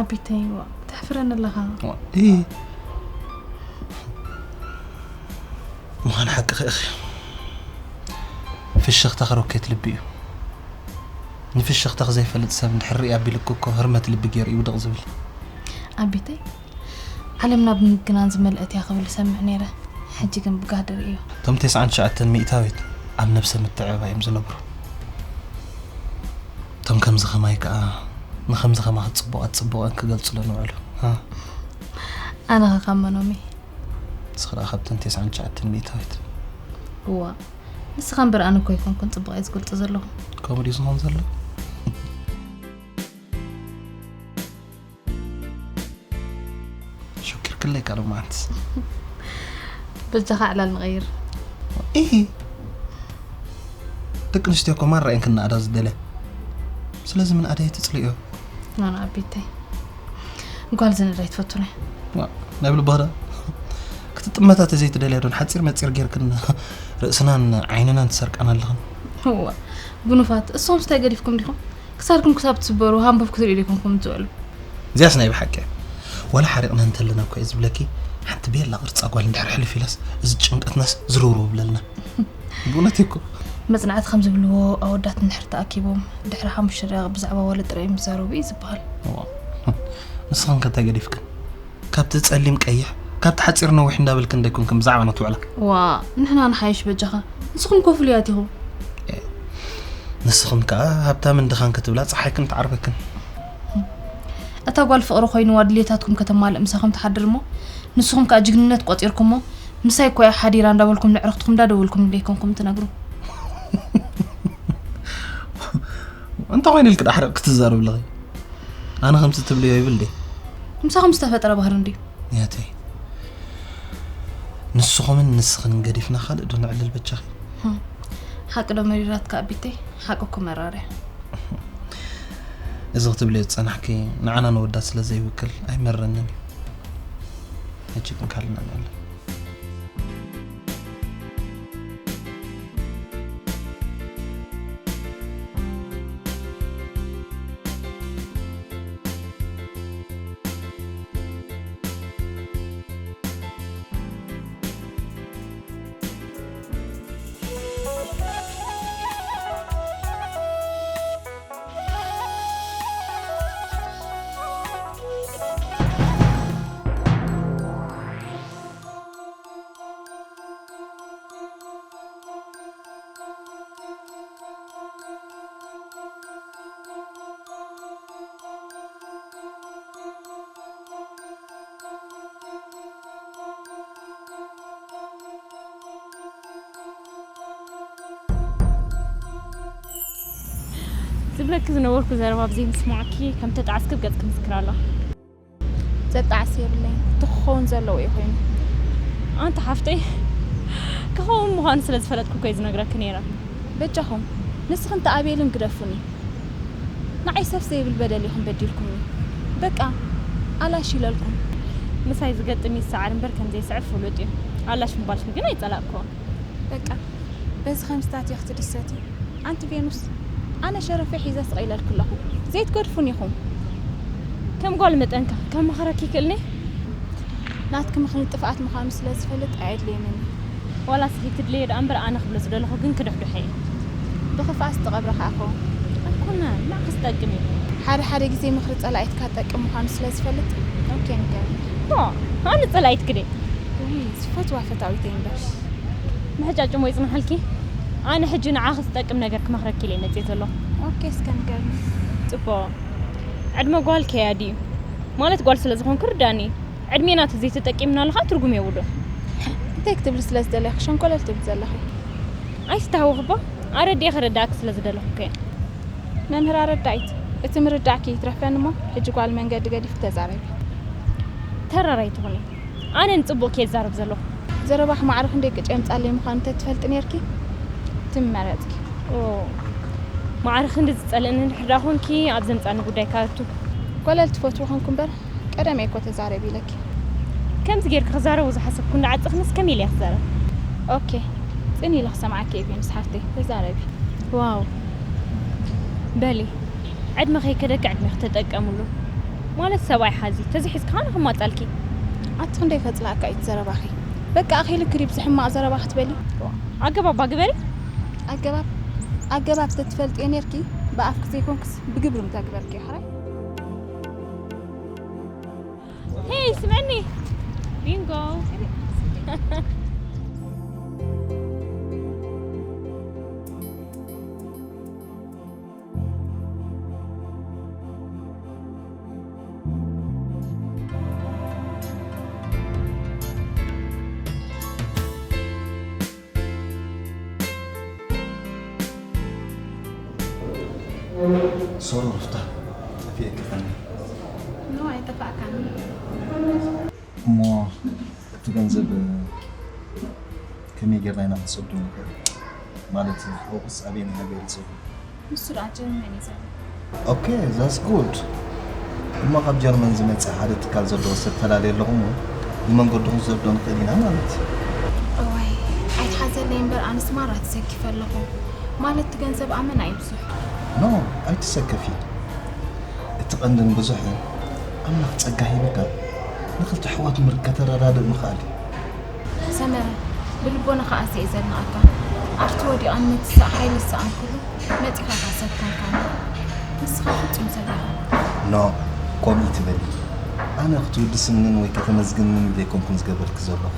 ኣቢተይ፣ ዋ፣ ተሕፍረኒ ኣለኻ። ዋ፣ ኢ። ምዃን ሓቅኺ ኢኺ። ፍሽኽታኺ ሮኬት ልቢ እዩ። ንፍሽኽታኺ ዘይፈልጥ ሰብ እንድሕር ርኢ ኣቢልኪ እኮ ህርመት ልቢ ገይሩ እዩ ውድቕ ዝብል። ኣቢተይ፣ ዓለምና ብምግናን ዝመልአት እያ ክብል እሰምዕ ነይረ። ሕጂ ግን ብጋህዲ ርእዮ። እቶም ተስዓን ትሽዓተን ሚእታዊት ኣብ ነብሰ ምትዕብባይ እዮም ዝነብሩ። እቶም ከምዚ ከማይ ከኣ ንኸምዚ ከማኺ ጽቡቓት ጽቡቐን ክገልጹለን ይውዕሉ። ሃ? ኣነ ኸ ካብ መኖም እየ? ንስኺ ደኣ ካብተን ተስዓን ትሽዓተን ሚእታዊት። እዋ፣ ንስኻ እምበር ኣነ እኮ ኣይኮንኩን ጽቡቕ እየ ዝገልጾ ዘለኹ። ከምኡ ድዩ ዝኸውን ዘሎ? ሽኪርክለይ ካልእ መዓልትስ። በጃኻ ዕላል ንቐይር። ኢሂ። ደቂ ኣንስትዮ እኮ ማራ እየን ክነኣዳ ዝደልያ። ስለዚ ምንኣድ ኣይትጽልእዮ። ናና ኣቢተይ። ጓል ዝንእድ ኣይትፈቱን እየ። ዋ፣ ናይ ብልባዳ ክትጥመታ ተዘይትደልያ ዶ ሓጺር መጺር ጌርክን ርእስናን ዓይንናን ትሰርቃን ኣለኽን? እዋ፣ ጉኑፋት፣ እሶም ስታይ ገዲፍኩም ዲኹም? ክሳድኩም ክሳብ ትስበሩ ሃንበብ ክትሪኡ ዶ ኣይኮንኩም ትውዕሉ? እዚኣስ ናይ ብሓቂ እያ። ዋላ ሓሪቕና እንተለና እኮ እየ ዝብለኪ፣ ሓንቲ ቤላ ቅርጻ ጓል እንድሕር ሕልፍ ኢላስ፣ እዚ ጭንቀትናስ ዝርውርው ይብለልና። ብእውነት እኮ። መጽናዕቲ ከም ዝብልዎ፣ ኣወዳት እንድሕር ተኣኪቦም፣ ድሕሪ ሓሙሽተ ደቂቕ ብዛዕባ ጓል ጥራይ እዮም ዝዛረቡ እዩ ዝበሃል። እዋ። ንስኽን ከ እንታይ ገዲፍክን? ካብቲ ጸሊም ቀይሕ፣ ካብቲ ሓጺር ነዊሕ እንዳበልክን ዶ ኣይኮንክን ብዛዕባና ትውዕላ? ዋ፣ ንሕና ንሓይሽ በጃኻ። ንስኹም እኮ ፍሉያት ኢኹም። ንስኽን ከኣ ሃብታምን ድኻን ክትብላ ጸሓይክን ትዓርበክን። እታ ጓል ፍቕሪ ኮይንዋ ድሌታትኩም ከተማልእ ምሳኹም ትሓድር እሞ፣ ንስኹም ከኣ ጅግንነት ቆጺርኩሞ፣ ምሳይ እኮ እያ ሓዲራ እንዳበልኩም ንዕረፍትኹም እንዳደወልኩም ዶ ኣይኮንኩም ትነግሩ? እንታይ ኮይኑ ኢልኪ ዳሕረቕ ክትዛረብ ኣለኺ? ኣነ ከምዚ ትብልዮ ይብል ድየ? ምሳኹም ዝተፈጠረ ባህሪ እንድዩ። ያተይ፣ ንስኹምን ንስኽን ገዲፍና ካልእ ዶ ነዕልል በጃኺ? ህም፣ ሓቂ ዶ መሪራትካ ኣቢተይ? ሓቂ እኮ መራር እያ። እዚ ክትብልዮ ዝጸናሕኪ ንዓና ነወዳት ስለ ዘይውክል ኣይመረንን እዩ። ሕጂ ግን ካልእ ንዕልል። ብለኪ ዝነበርኩ ዘረባ ብዘይ ምስማዕኪ ከም ተጣዕስኪ ኣብ ገጽኪ ምስክር ኣሎ። ዘጣዕስ የብለይን። እቲ ክኸውን ዘለዎ እዩ ኮይኑ። ኣንቲ ሓፍተይ፣ ክኸውን ምዃኑ ስለ ዝፈለጥኩ እኮ እየ ዝነግረኪ ነይረ። በጃኹም፣ ንስኽን ተኣቤልን ግደፉኒ። ንዓይ ሰፍ ዘይብል በደል ኢኹም በዲልኩምኒ። በቃ፣ ኣላሽ ኢለልኩም። ምሳይ ዝገጥም ይሰዓር እምበር ከም ዘይስዕር ፍሉጥ እዩ። ኣላሽ ምባልኪ ግን ኣይጸላእክዎን። በቃ፣ በዚ ከምስታት እየ ክትድሰቲ። ኣንቲ ቬኑስ፣ ኣነ ሸረፈይ ሒዘ ስቕ ኢለልኪ ኣለኹ። ዘይትገድፉኒ ኢኹም። ከም ጓል መጠንካ ከማኽረኪ ይክእልኒ? ናትኪ ምኽኒ ጥፍኣት ምዃኑ ስለ ዝፈልጥ ኣየድልየንን እዩ። ዋላስ ከይትድልየ ደኣ እምበር ኣነ ክብሎ ዝደለኹ ግን ክድሕድሖ እየ። ብኽፍኣት ዝተቐብረ ከኣ ክኸውን። ኣይኮነን፣ ንዓኺ ዝጠቅም እዩ። ሓደ ሓደ ግዜ ምኽሪ ጸላኢትካ ዝጠቅም ምዃኑ ስለ ዝፈልጥ፣ ኦኬ ንገርኒ። ኦ፣ ኣነ ጸላኢትኪ ድየ? ውይ፣ ዝፈትዋ ፈታዊተይ እምበር። ምሕጫጭ እሞ ይጽንሓልኪ። ኣነ ሕጂ ንዓኺ ዝጠቅም ነገር ክመኽረኪ ኢለ መጽየ ዘለኹ። ኦኬ፣ እስከ ንገርኒ። ጽቡቕ። ዕድመ ጓል ከያዲ እዩ። ማለት ጓል ስለ ዝኾንኩ ርዳኒ። ዕድሜና ተዘይተጠቂምናሉ ኸኣ ትርጉም የብሉን። እንታይ ክትብሊ ስለ ዝደለኺ ሸንኮለል ትብሊ ዘለኺ? ኣይትተሃወኺ እባ፣ ኣረዲኤ ከረድኣኪ ስለ ዝደለኹ እኮ እየ። መምህር ኣረዳኢት፣ እቲ ምርዳእኪ ይትረፈኒ እሞ፣ ሕጂ ጓል መንገዲ ገዲፉ ተዛረቢ። ተራር ኣይትኹኒ። ኣነ ንጽቡቕ እየ ዝዛረብ ዘለኹ። ዘረባኺ ማዕረ ክንደይ ቅጭ የምጻለይ ምዃኑ እንተትፈልጢ ኔርኪ፣ ትመረጽኪ። ኦ፣ ማዕረ ክንዲ ዝጸልእኒ እንድሕር ደኣ ኾንኪ፣ ኣብ ዘምጻኒ ጉዳይ ካቱ። ኮለል ትፈትዊ ኾንኩ እምበር፣ ቀደም እየ እኮ ተዛረቢ ኢለኪ። ከምዚ ጌርኪ ክዛረቡ ዝሓሰብኩ እንዳዓጸኽንስ ከመይ ኢለ እየ ክዛረብ? ኦኬ፣ ጽን ኢለ ክሰምዓኪ እየ ቬኑስ ሓፍተይ፣ ተዛረቢ። ዋው፣ በሊ፣ ዕድመ ከይከደኪ ዕድሜኺ ተጠቀምሉ። ማለት ሰብኣይ ሓዚ፣ ተዘይሒዝኪ ኸኣ ክማጻልኪ። ኣቲ ክንደይ ከጽላእካ እዩ እቲ ዘረባኺ። በቃ ኣኺልኪ ድዩ ብዚ ሕማቕ ዘረባ ክትበሊ? ኣገባባ ግበሪ። ኣገባብ፣ ኣገባብ ተትፈልጥዮ ኔርኪ፣ ብኣፍኪ ዘይኮንክስ ብግብሪ ምተግበርክዮ ሕራይ። ሄይ፣ ስምዕኒ። ቢንጎ። ሶሪ ሩፍታ፣ ጠፊኤኪ ኸኒ። ኖ፣ ኣይጠፋእካን። እሞ እቲ ገንዘብ ከመይ ጌርና ኢና ክንሰዶ ንኽእል? ማለት ሓውክስ ኣበየናይ ሃገር እዩ ዘሎ? ንሱ ደኣ ጀርመን እዩ ዘሎ። ኦኬ፣ that's good። እሞ ካብ ጀርመን ዝመጸ ሓደ ትካል ዘለዎ ሰብ ተላለየ ኣለኹ እሞ ንመንገድኹም ክንሰዶ ንኽእል ኢና ማለት እዩ። እዋይ፣ ኣይትሓዘለይ እምበር ኣነስ ማራ ተሰኪፈ ኣለኹ። ማለት እቲ ገንዘብ ኣመና እዩ ብዙሕ። ኖ፣ ኣይትሰከፊ። እቲ ቀንድን ብዙሕን ኣምላኽ ጸጋ ሂብካ ንኽልተ ኣሕዋት ምር-፣ ከተረዳድእ ምኽኣል እዩ። ሰመረ፣ ብልቦናኻ ኣዝየ እየ ዘድንቐካ። ኣብቲ ወዲቐ ንመትሳእ ሓይሊ ዝሰኣንኩሉ መጺኻ ኢኻ ሰብ ኮንካኒ። ንስኻ ፍጹም ሰብ ኢኻ። ኖ፣ ከምኡ ትበሊ። ኣነ ክትውድስንን ወይ ከተመስግንንን ኢለ ኣይኮንኩን ዝገበርኪ ዘለኹ።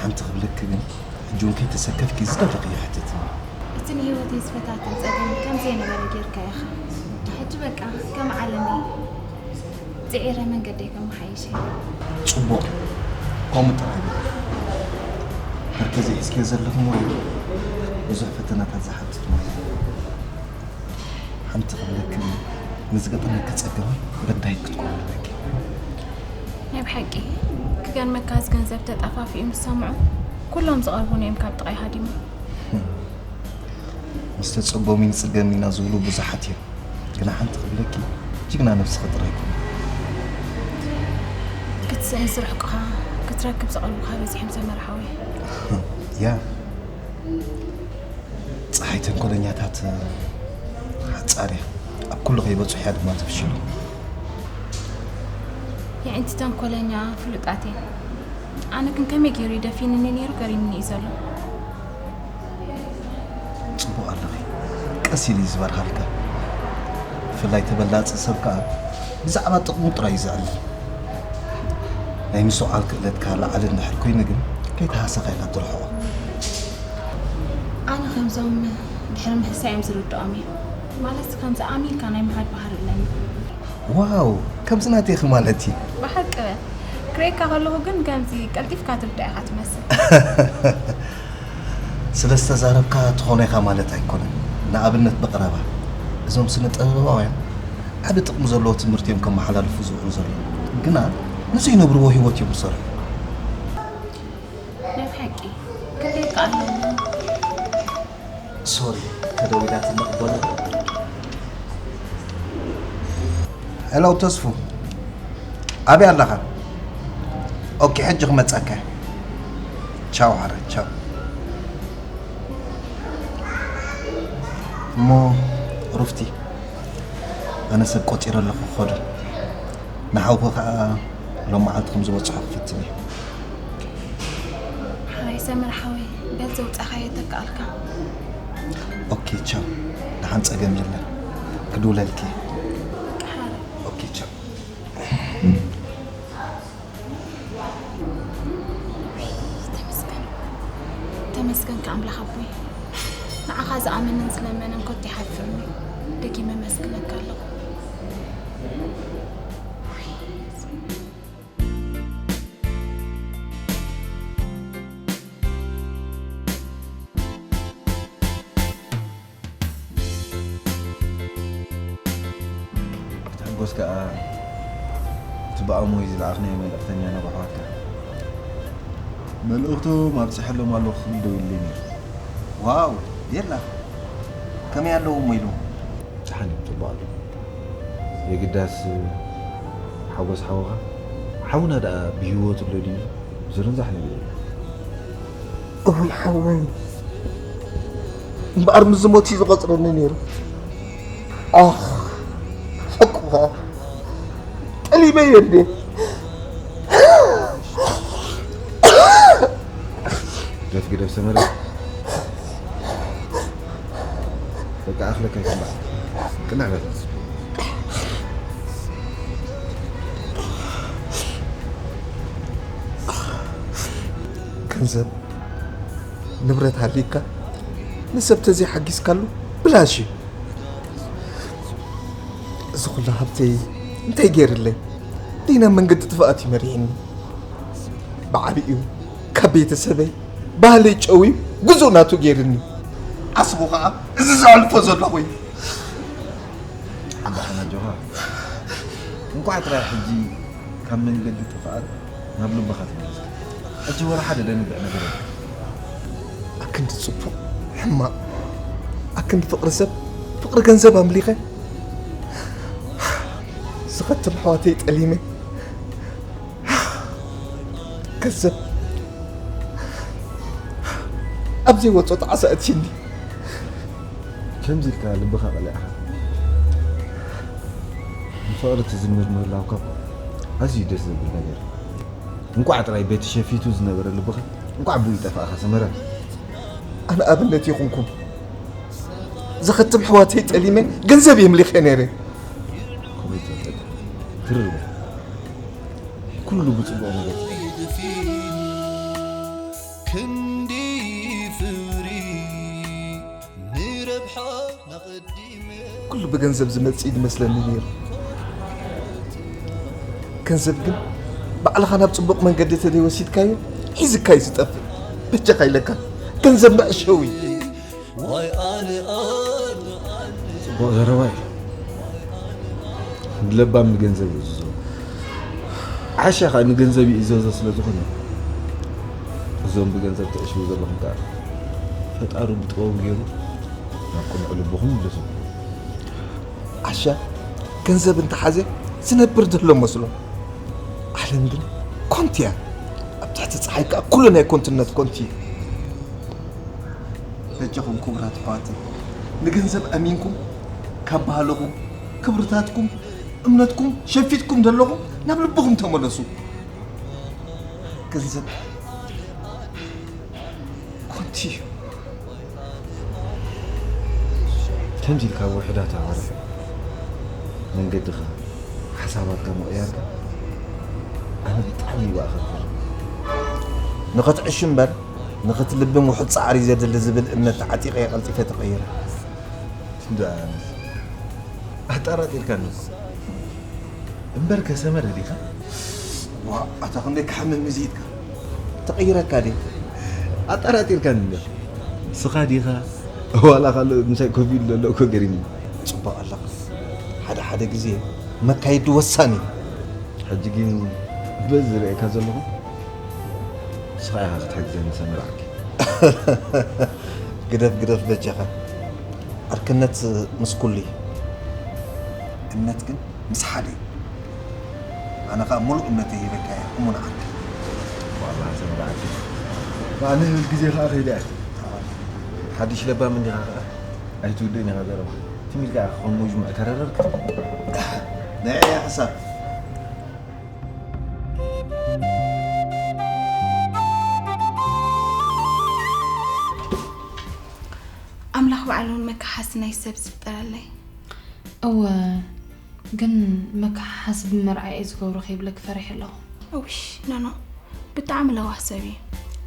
ሓንቲ ክብለኪ ግን፣ ሕጂ እውን ከይተሰከፍኪ ዝደለኽዮ ሕተትኒ። እቲ ንህይወተይ ዝፈታተን ጸገም ከም ዘይነበረ ጌርካ ኢኻ። ሕጂ በቃ ከም ዓለመይ ጽዒረ መንገደይ ከመሓይሽ እየ። ጽቡቕ፣ ከምኡ ጥራይ በሊ። መርከዚ ሒዝክዮ ዘለኺ ሞያ ብዙሕ ፈተናታት ዝሓትት ሞያ እዩ። ሓንቲ ክብለኪ፣ ንዝገጠመኪ ጸገም በዳሂት ክትኮኒ ኣለኪ። ናይ ብሓቂ ክገርመካ፣ እዚ ገንዘብ ተጣፋፊኡ ምስ ሰምዑ፣ ኩሎም ዝቐርቡኒ እዮም ካብ ጥቓይ ሃዲሞም። ምስ ተጸጎሙ ይንጽገኒ ኢና ዝብሉ ብዙሓት እዮም። ግና ሓንቲ ክብለኪ፣ ጅግና ነብስኺ ጥራይ ኩኒ። ክትስእን ዝርሕቁኻ፣ ክትረክብ ዝቐርቡኻ በዚሖም ሰመረ ሓወይ። ያ፣ ጸሓይ ተንኮለኛታት ሓጻር እያ። ኣብ ኩሉ ከይበጽሑ እያ ድማ ትፍሽሎም። የዒንቲ ተንኮለኛ ፍሉጣት እየን። ኣነ ግን ከመይ ገይሩ እዩ ደፊንኒ ነይሩ ገሪምኒ እዩ ዘሎ። ጽቡቕ ኣለኺ። ቀስ ኢሉ እዩ ዝበርሃልካ። ብፍላይ ተበላጺ ሰብ ከኣ ብዛዕባ ጥቕሙ ጥራይ እዩ ዘዕልል። ናይ ምስዋኣል ክእለትካ ላዕሊ እንድሕር ኮይኑ ግን ከይተሃሰኻ ኢኻ ትርሕቖ። ኣነ ከምዞም ድሕሪ ምሕሳዮም ዝርድኦም እዩ። ማለት ከምዚ ኣሚንካ ናይ ምኻድ ባህሪ ኣለኒ። ዋው፣ ከምዚ ናተይኺ ማለት እዩ። ብሓቂ በል። ክርእየካ ከለኹ ግን ከምዚ ቀልጢፍካ ትርዳእ ኢኻ ትመስል። ስለ ዝተዛረብካ ትኾኖ ኢኻ ማለት ኣይኮነን። ንኣብነት ብቐረባ እዞም ስነ ጥበባውያን ዓቢ ጥቕሚ ዘለዎ ትምህርቲ እዮም ከመሓላልፉ ዝውዕሉ ዘለዉ፣ ግና ንዘይነብርዎ ህይወት እዮም ዝሰርሑ። ናይ ብሓቂ ክንደይ ከኣለኒ። ሶሪ፣ ተደዊላትኒ ክበሎ። ሄሎ ተስፉ፣ ኣበይ ኣለኻ? ኦኬ፣ ሕጂ ክመጸካ። ቻው ሓረ፣ ቻው። እሞ ሩፍቲ፣ ኣነ ሰብ ቆጺረ ኣለኹ ክኸዶ። ንሓውኺ ከኣ ሎም መዓልቲ ከም ዝበጽሖ ክፍትን እየ። ሓራይ ሰመር ሓወይ፣ በል ዘውጻኻዮ ተከኣልካ። ኦኬ ቻው። ደሓን ጸገም የለን። ክድውለልኪ። ሓራይ ኦኬ ቻው። ተመስገን፣ ተመስገን ከኣምላኽ ኣቦይ። ንዓኻ ዝኣመነን ዝለመነን ኮት ይሓፍርኒ። ደጊመ መስግነካ ኣለኹ። ክትሕጎስ ከኣ እቲ ብኣሞይ ዝለኣኽናዮ መልእኽተኛ ናብ ኣሕዋትካ። መልእኽቶም ኣብጺሐሎም ኣለኹ ክብል ደዊሉለይ ነይሩ። ዋው፣ ቤላ፣ ከመይ ኣለዉ እሞ ኢሉ? ደሓን እዮም፣ ጽቡቕ ኣለዉ። የግዳስ ሓጎስ ሓውኻ፣ ሓውና ደኣ ብህይወቱ ኣሎ ድዩ? ዝርንዛሕ ነገር የለን። እሁም ሓወይ እምበኣር ምስ ዝሞት እዩ ዝቖጽረኒ ነይሩ። ኣኽ፣ ሓቁኻ ጠሊመዮ እንዴ። ግደፍ ግደፍ ሰመረ። በቃ ኣኽለካ ይትምባዕ። ቅናዕ በል። ገንዘብ ንብረት ሃልዩካ ንሰብ ተዘይሓጊዝካሉ ብላሽ እዩ። እዚ ኩሉ ሃብተይ እንታይ ገይርለይ? ደይ ናብ መንገዲ ጥፍኣት እዩ መሪሕኒ። ብዓቢኡ ካብ ቤተሰበይ ባህለይ ጨውዩ ግዙእ ናቱ ገይርኒ። ዓስቡ ኸዓ እዚ ዘሕልፎ ዘለኹ እዩ። ሓንዳ ሓና ጆሃር፣ እንኳዕ ጥራይ ሕጂ ካብ መንገዲ ጥፍኣት ናብ ልብኻ ተመለስካ። ሕጂ ወላ ሓደ ደንግዕ ነገር የለን። ኣክንዲ ጽቡቕ ሕማቕ፣ ኣክንዲ ፍቕሪ ሰብ ፍቕሪ ገንዘብ ኣምሊኸ ዝኸትም ኣሕዋተይ ጠሊመ ገንዘብ ኣብ ዘይወጾ ጣዕሳ ኣእትይኒ። ከምዚ ኢልካ ልብኻ ቀሊዕኻ ንፍቕሪ ትዝምር ምህላውካ እኮ ኣዝዩ ደስ ዘብል ነገር። እንቋዕ ጥራይ በቲ ሸፊቱ ዝነበረ ልብኻ እንቋዕ ብኡ ይጠፋእኻ ሰመረ። ኣነ ኣብነት ይኹንኩም። ዘኸትም ኣሕዋተይ ጠሊመ ገንዘብ የምሊኸ ነይረ። ከመይ ትፈልጥ? ትርር በል። ኩሉ ብጽቡቕ ነገር። ክንዲ ፍሪ ንረብሓ ኣቐዲመ ኩሉ ብገንዘብ ዝመጽእ እዩ ዝመስለኒ ነይሩ። ገንዘብ ግን ባዕልኻ ናብ ጽቡቕ መንገዲ ተዘይወሲድካዮ ሒዝካ እዩ ዝጠፍእ። በጃኻ ኢለካ ገንዘብ መዕሸዊ። ዋይ ኣነ ኣነ ጽቡቕ ዘረባ እዩ። ንለባም ንገንዘብ ይእዝዞ። ዓሻ ኸኣ ንገንዘብ ይእዘዞ ስለ ዝኾነ፣ እዞም ብገንዘብ ትዕሽቡ ዘለኹም ከኣ ፈጣሪ ብጥበቡ ገይሩ ናብ ቅኑዕ ልብኹም ይምለሰኩም። ዓሻ ገንዘብ እንተሓዘ ዝነብር ዘሎ መስሎ። ዓለም ግን ኮንቲ እያ። ኣብ ትሕቲ ጸሓይ ከኣ ኩሉ ናይ ኮንትነት ኮንቲ እዩ። በጃኹም ክቡራት ኣሕዋተይ፣ ንገንዘብ ኣሚንኩም ካብ ባህልኹም፣ ክብርታትኩም፣ እምነትኩም ሸፊትኩም ዘለኹም ናብ ልብኹም ተመለሱ። ገንዘብ ኮንቲ እዩ። ከምዚ ኢልካ ውሕዳት ኣዋርሕ መንገድኻ ሓሳባትካ ምቕያርካ ኣነ ብጣዕሚ እዩ ኣኸብር። ንኽትዕሽ እምበር ንኽትልብም ውሑድ ጻዕሪ ዘድሊ ዝብል እምነት ተዓጢቐ እየ ቀልጢፈ ተቐይረ። እንዳ ኣጠራጢርካኒ እኮ። እምበር ከሰመረ ዲኻ? ዋ ኣታ ክንደይ ክሓምም እዚ ኢድካ ተቐይረካ ድየ? ኣጠራጢርካኒ እንዲኻ። ንስኻ ዲኻ? ዋላ ካልእ ምሳይ ኮፍ ኢሉ ዘሎ እኮ ገሪምኒ። ጽቡቕ ኣለኻ። ሓደ ሓደ ግዜ መካይዲ ወሳኒ እዩ። ሕጂ ግን በዚ ዝርእየካ ዘለኹ ንስኻ ኢኻ ክትሕግዘኒ ሰምራዕኪ። ግደፍ ግደፍ በጃኻ። ዕርክነት ምስ ኩሉ እዩ። እምነት ግን ምስ ሓደ እዩ። ኣነ ኸኣ ሙሉእ እምነተይ ሂበካ እየ እሙን ዓርከይ። ዋላ ሰምራዕኪ። ኣነ ግዜ ኸኣ ከይደ እየ። ሓድሽ ለባም እንዲኻ ኸኣ ኣይትውድእን ኢኻ ዘረባ። ትም ኢልካ ኢኻ ከም ሙጅሙዕ ተረረርክ። ንዕያ ሕሳብ። ኣምላኽ ባዕሉ እውን መከሓሲ ናይ ሰብ ዝፍጠረለይ። እወ፣ ግን መከሓሲ ብመርዓ እየ ዝገብሮ ከይብለኪ ፈሪሐ ኣለኹ። እውሽ፣ ኖኖ፣ ብጣዕሚ ለዋህ ሰብ እዩ።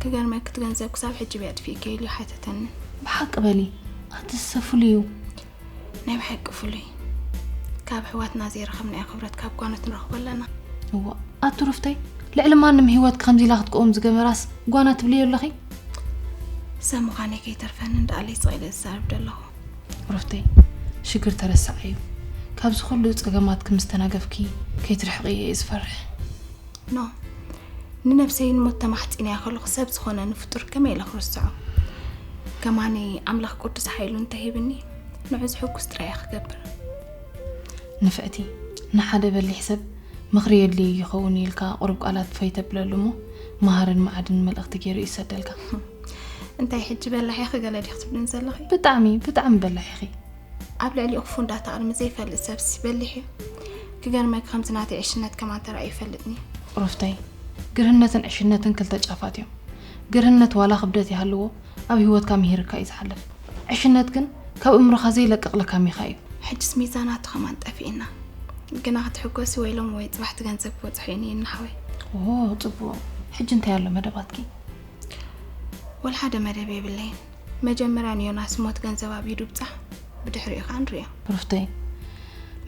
ክገርመኪ፣ እቲ ገንዘብ ክሳብ ሕጂ ብዕጥፊ እዩ ከይሉ ይሓተተኒ። ብሓቂ በሊ፣ ኣቲ ዝሰፍሉ እዩ። ናይ ብሓቂ ፍሉይ። ካብ ኣሕዋትና ዘይረኸብናዮ ክብረት ካብ ጓኖት ንረኽቦ ኣለና። እዋ፣ ኣቲ ሩፍተይ፣ ልዕሊ ማንም ህይወትኪ ከምዚ ኢላ ክትቀውም ዝገበራስ ጓና ትብልዮ ኣለኺ? ሰብ ምዃነይ ከይተርፈኒ እንዳኣለይ ስቕ ኢለ ዝዛረብ ዘለኹ። ሩፍተይ፣ ሽግር ተረሳዕ እዩ። ካብዚ ኩሉ ጸገማትኪ ምስ ተናገፍኪ ከይትርሕቒ እየ ዝፈርሕ። ኖ፣ ንነብሰይ ንሞት ተማሕጺነያ ከለኹ ሰብ ዝኾነ ንፍጡር ከመይ ኢለ ክርስዖ? ከማኒ ኣምላኽ ቅዱስ ሓይሉ እንተሂብኒ ንዑ ዝሕጉስ ጥራይ እየ ክገብር። ንፍዕቲ፣ ንሓደ በሊሕ ሰብ ምኽሪ የድልዮ ይኸውን ኢልካ ቁሩብ ቃላት ፈይ ተብለሉ እሞ መሃርን መዓድን መልእኽቲ ገይሩ ይሰደልካ። እንታይ ሕጂ በላሕ ኢኺ ገለ ዲኺ ትብልኒ ዘለኺ? ብጣዕሚ፣ ብጣዕሚ በላሕ ኢኺ። ኣብ ልዕሊኡ ክፉ እንዳተኣልመ ዘይፈልጥ ሰብሲ በሊሕ እዩ። ክገርመኪ ከምዚ ናተይ ዕሽነት ከማን ተራእዩ ይፈልጥኒ። ሩፍተይ፣ ግርህነትን ዕሽነትን ክልተ ጫፋት እዮም። ግርህነት ዋላ ክብደት ይሃልዎ ኣብ ህይወትካ ምሂርካ እዩ ዝሓልፍ። ዕሽነት ግን ካብ እምሮኻ ዘይለቅቕ ለካሚኻ እዩ። ሕጅስ ሚዛናቱ ከማን ጠፊእና። ግና ክትሕጎሲ ወይ ሎም ወይ ጽባሕቲ ገንዘብ ክበጽሖ እዩ ንየኒ ሓወይ። ኦ፣ ጽቡቕ። ሕጂ እንታይ ኣሎ መደባትኪ? ወላ ሓደ መደብ የብለይን። መጀመርያ ንዮናስ ሞት ገንዘብ ኣብ ኢዱ ብጻሕ፣ ብድሕሪኡ ኸኣ ንርእዮ። ሩፍተይ፣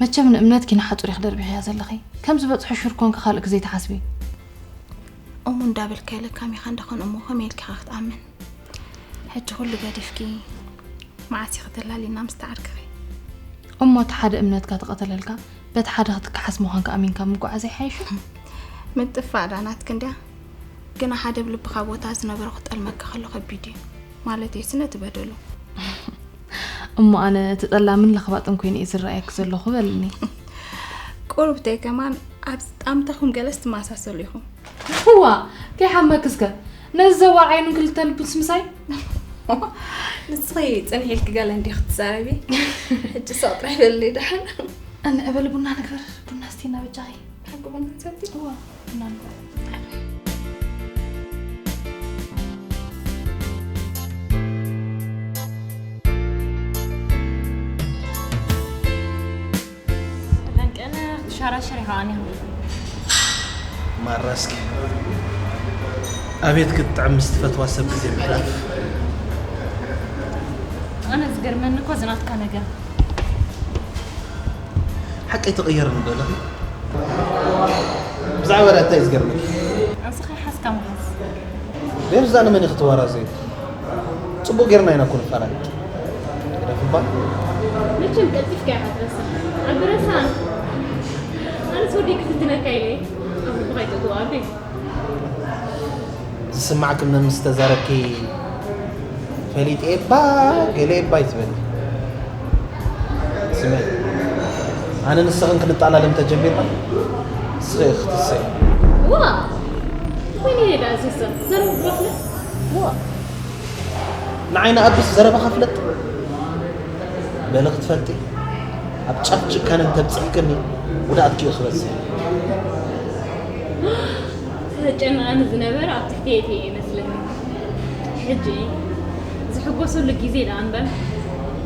መቸም ንእምነትኪ ንሓጹር ኢኺ ደርቢኽያ ዘለኺ። ከም ዝበጽሖ ሹር ኮንኪ ካልእ ግዜ ትሓስቢ። እሙ እንዳበልካ ኢለ ካሚኻ እንደኾን እሞ ከመይ ኢልኪ ኢኻ ክትኣምን? ሕጂ ኩሉ ገዲፍኪ መዓስ ኢኺ ተላሊና ምስ ተዓርክኺ? እሞ እቲ ሓደ እምነትካ ተቐተለልካ በቲ ሓደ ክትከሓስ ምዃንካ ኣሚንካ ምጉዓዝ ኣይሓይሽን? ምጥፋእ ደኣ ናትኪ እንድያ። ግና ሓደ ብልብኻ ቦታ ዝነበሮ ክጠልመካ ከሎ ከቢድ እዩ። ማለተይሲ ነቲ በደሉ። እሞ ኣነ እቲ ጠላምን ለኽባጥን ኮይነ እየ ዝረኣየኪ ዘለኹ በልኒ። ቁሩብተይ ከማን ኣብ ጣምታኹም ገለስ ትመሳሰሉ ኢኹም። እዋ፣ ከይሓመኪ እስከ ነዚ ዘዋር ዓይኑን ክልተ ልቡንስ ምሳይ። ንስኺ ጽንሕ ኢልኪ ገለ እንዲኺ ትዛረቢ። ሕጂ ስቕ ጥራይ በሊ ደሓን። እንዕበል ቡና ንግበር። ቡና ስቲና በጃኺ። ሓቂ ቡና ንሰቲ? እዋ፣ ቡና ንግበር። ለንቀነ ክትሸራሸር ኢኻ ኣኒኻ። ማራ እስኪ ኣቤት ክትጥዕም ምስ ትፈትዋ ሰብ ግዜ ምሕላፍ። ኣነ ዝገርመኒ እኮ እዚ ናትካ ነገር። ሓቀይ ትቕየር ንደለኺ? ብዛዕባ ዳ እንታይ እዩ ዝገርመኪ? ኣንስኻ ይሓዝካ ምሓዝ። ቤብዛ ንመን እዩ ክትወራዘዩ? ጽቡቕ ጌርና ኢና እኮ ንፈላለ። ግደፍ እባ። መቸም ቀልጢፍካ ኢኻ ትረስዕ። ዓቢ ረሳን። ኣነስ ወደይ ክፍትነካ ኢለ እየ። ኣብ ልብኻ ኣይተእትዎ ኣቤ። ዝስማዕኪ መምስ ተዛረብኪ ፈሊጠ እባ ገለ እባ ኣይትበሊ። ስምዒ፣ ኣነ ንስኽን ክንጠላለም ተጀሚርና ንስኺ ኢኺ ክትስኢ። ዋ! ወይኔ ሄዳ ዝስቕ ዘረባ ክፍለጥ። ዋ! ንዓይ ንኣብስ ዘረባ ክፍለጥ። በሊ ክትፈልጢ፣ ኣብ ጫፍ ጭካነ እንተብጽሕክኒ፣ ጉድኣትኪ እዩ ክበዝሕ። ዘጨንቐኒ ዝነበረ ኣብ ትሕቲ የእትየ እየ መስለኒ። ሕጂ ዝሕጎሰሉ ግዜ ደኣ እምበር፣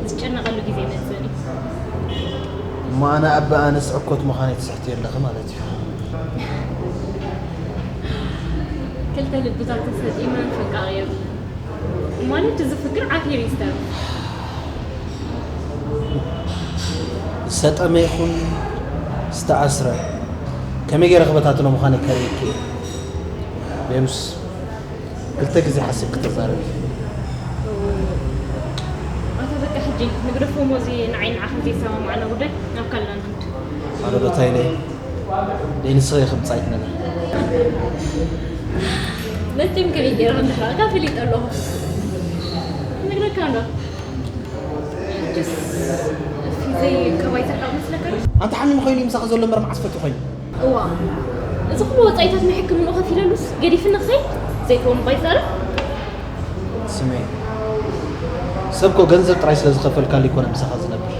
ዝጨነቐሉ ግዜ መጽእኒ። እሞ ኣነ ኣበ ኣነስ ዕኮት ምዃነይ ትስሕትዮ ኣለኺ ማለት እዩ። ክልተ ልብታት ተሰጢመን ፈቃቒረን። ማለት እዚ ፍቅር ዓፊሩ ይስተር። ዝሰጠመ ይኹን ዝተኣስረ ከመይ ገይረ ክበታትኖ ምዃነይ ከርእየኪ እየ። ቤሩስ፣ ክልተ ግዜ ሓሲብኪ ተዛረቢ። ኣታ በቃ ሕጂ ንግደፎ እሞ እዚ ንዓይ ንዓኽን ዘይሰማማዕና ጉዳይ ናብ ካልእ ንኽድ። ኣነ ዶ ታይ ኢለ? ደይ ንስኺ ኢኺ ብጻይት ነገር። መቸም ከመይ ገይረ ከም ዝረኣካ ፈሊጠ ኣለኹ። ነግረካ ዶ? ሕጅስ እፊ ዘይቀባይ ዝረሓቕ መስለካ? ኣንተ ሓሚም ኮይኑ ምሳኻ ዘሎ እምበር መዓስ ፈትዩ ኮይኑ? እዋ፣ እዚ ኩሉ ወጻኢታት ናይ ሕክምንኡ ከፊለሉስ ገዲፍኒ ክኸይድ? ዘይከውን እባ ይዛረብ። ስሜ፣ ሰብ እኮ ገንዘብ ጥራይ ስለ ዝኸፈልካሉ ይኮነ ምሳኻ ዝነብር።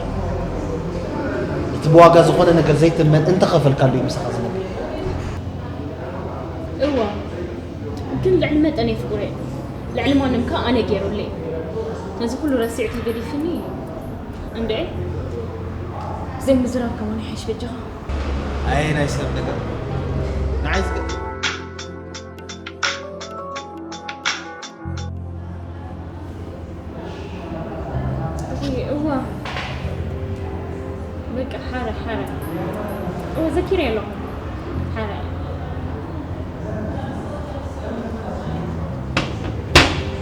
እቲ ብዋጋ ዝኾነ ነገር ዘይትመን እንተኸፈልካሉ እዩ ምሳኻ ዝነብር። እዋ፣ ግን ልዕሊ መጠን የፍቅሮ እየ። ልዕሊ ማንም ከኣ ኣነ ገይሩለይ። ነዚ ኩሉ ረሲዕኪ ገዲፍኒ እንድዒ። ዘይምዝራብ ከማን ይሓይሽ በጃኻ። ኣየ ናይ ሰብ ነገር። ንዓይ ዝገ- እዋ፣ እዋ። በቃ ሓረ፣ ሓረ። እዋ፣ ዘኪረ ኣለኹ። ሓረ።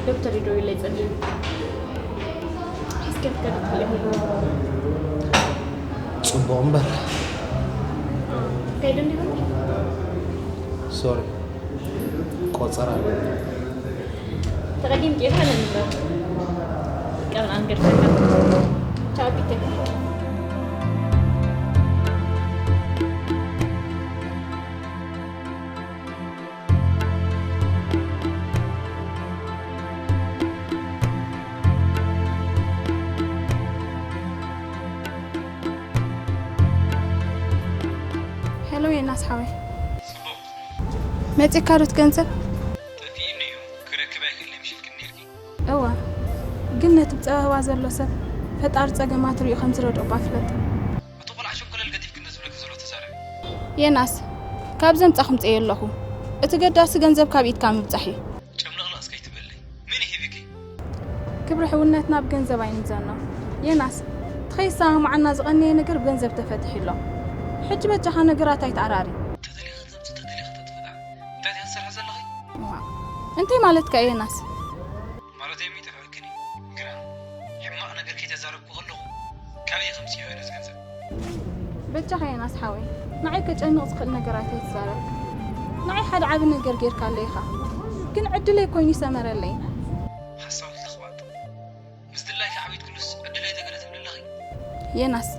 ዶክተር ይደውለይ ጸሊሉ። ሒዝካ ክትከድ ትኽእል ኢኺ። ጽቡቕ እምበር። ከይደ እንዲኹም? ሶሪ። ቆጸራ ኣሎ። ተቐዲም ጌርካ ለምንበር። ቀን ኣንገድካ። ቻው ቢተ። ሄሎ የናስ ሓወይ። ጽቡቕ። መጺእካ ዶ እቲ ገንዘብ? ጠፊእኒ እዩ፣ ክረክብ ኣይክእልን ኢልክኒ ነይርኪ። እወ፣ ግን ነቲ ብጸበባ ዘሎ ሰብ ፈጣሪ ጸገማት ርእዩ ከም ዝረድኦ እባ ፍለጥ። እቲ ቆልዓ ሸንኮለል ገዲፍኪ እንተ ዝብለኪ ዘሎ ተዛረቢ። የናስ፣ ካብ ዘምጻ ክምጽእ ኣለኹ። እቲ ገዳሲ ገንዘብ ካብ ኢድካ ምብጻሕ እዩ። ጨምለቕለቕ እስከ ኣይትበለይ። መን እዩ ሂብኪ? ክብሪ ሕውነትና ብገንዘብ ኣይንምዘኖ። የናስ፣ እቲ ከይሰማማዓና ዝቐነየ ነገር ብገንዘብ ተፈቲሑ ኣሎ። ሕጂ በጃኻ ነገራት ኣይትዓራሪ። ተደሊኻ ተምጽእ፣ ተደሊኻ ተጥፍኣ። እንታይ ኢኻ ትሰርሒ ዘለኺ? እዋ፣ እንታይ ማለትካ እዩ የናስ? ማለተይ እሞ ይጠፍኣክን እዩ። ግና ሕማቕ ነገር ከይተዛረብኩ ከለኹ ካበይ ከምጽእ ይኽእል እዚ ገንዘብ? በጃኻ የናስ ሓወይ፣ ንዓይ ከጨንቕ ዝኽእል ነገራት ኣይትዛረብ። ንዓይ ሓደ ዓቢ ነገር ጌርካለይ ኢኻ፣ ግን ዕድለይ ኮይኑ ይሰመረለይ። ሓሳዊት ለኽባጥ። ምስ ድላይኪ ዓቢድክሉስ ዕድለይ ተገለ ትብሊ ኣለኺ? የናስ፣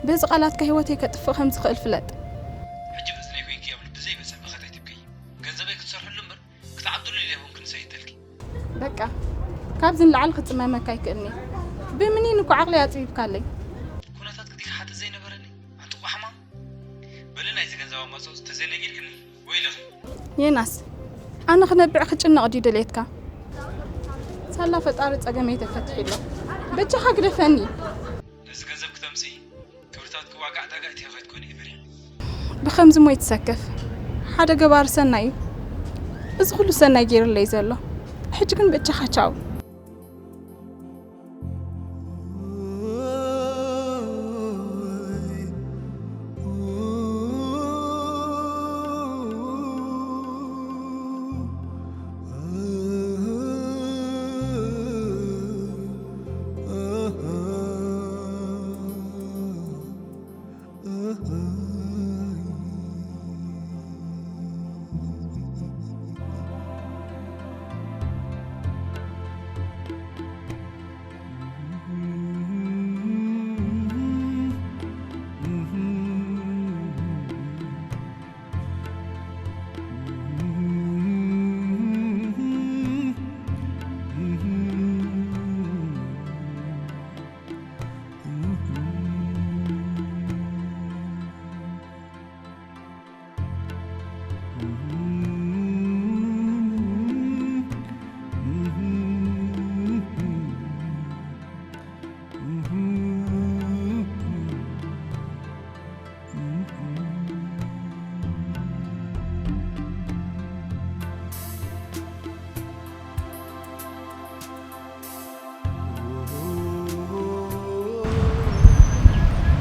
በዚ ቃላትካ ህይወተይ ከጥፍእ ከም ዝኽእል ፍለጥ። ሕጂ ብእዝነይ ኮይንኪ ኣብ ልቢ ዘይመጸ መኸተ ኣይትብከዪ። ገንዘበይ ክትሰርሕሉ እምበር ክትዓብድሉ ኢለ ኣይኮንኩን ሰይተልኪ። በቃ፣ ካብዚ ንላዕሊ ክጽመመካ ኣይክእልን እየ። ብምኒን እኮ ዓቕለይ ኣጽቢብካለይ። ኩነታት ክዲካ ሓጥእ ዘይነበረኒ፣ ኣንቲ ቋሕማ። በሊ ናይዚ ገንዘብ ኣማጽኦ ተዘይነጊርክኒ፣ ወይለኺ። ዮናስ፣ ኣነ ክነብዕ ክጭነቕ ድዩ ድሌትካ? ሳላ ፈጣሪ ጸገመይ ተፈቲሑ ኣሎ። በጃኻ ግደፈኒ። ነዚ ገንዘብ ክተምጽኢ ክብርታት ክዋጋዕ ዳጋ እቲኻ ክትኮኒ እየ ፈሪሐ። ብኸምዚ ሞ ይትሰከፍ። ሓደ ገባሪ ሰናይ እዩ እዚ ኩሉ ሰናይ ገይሩለይ ዘሎ። ሕጂ ግን በጃኻ ቻው።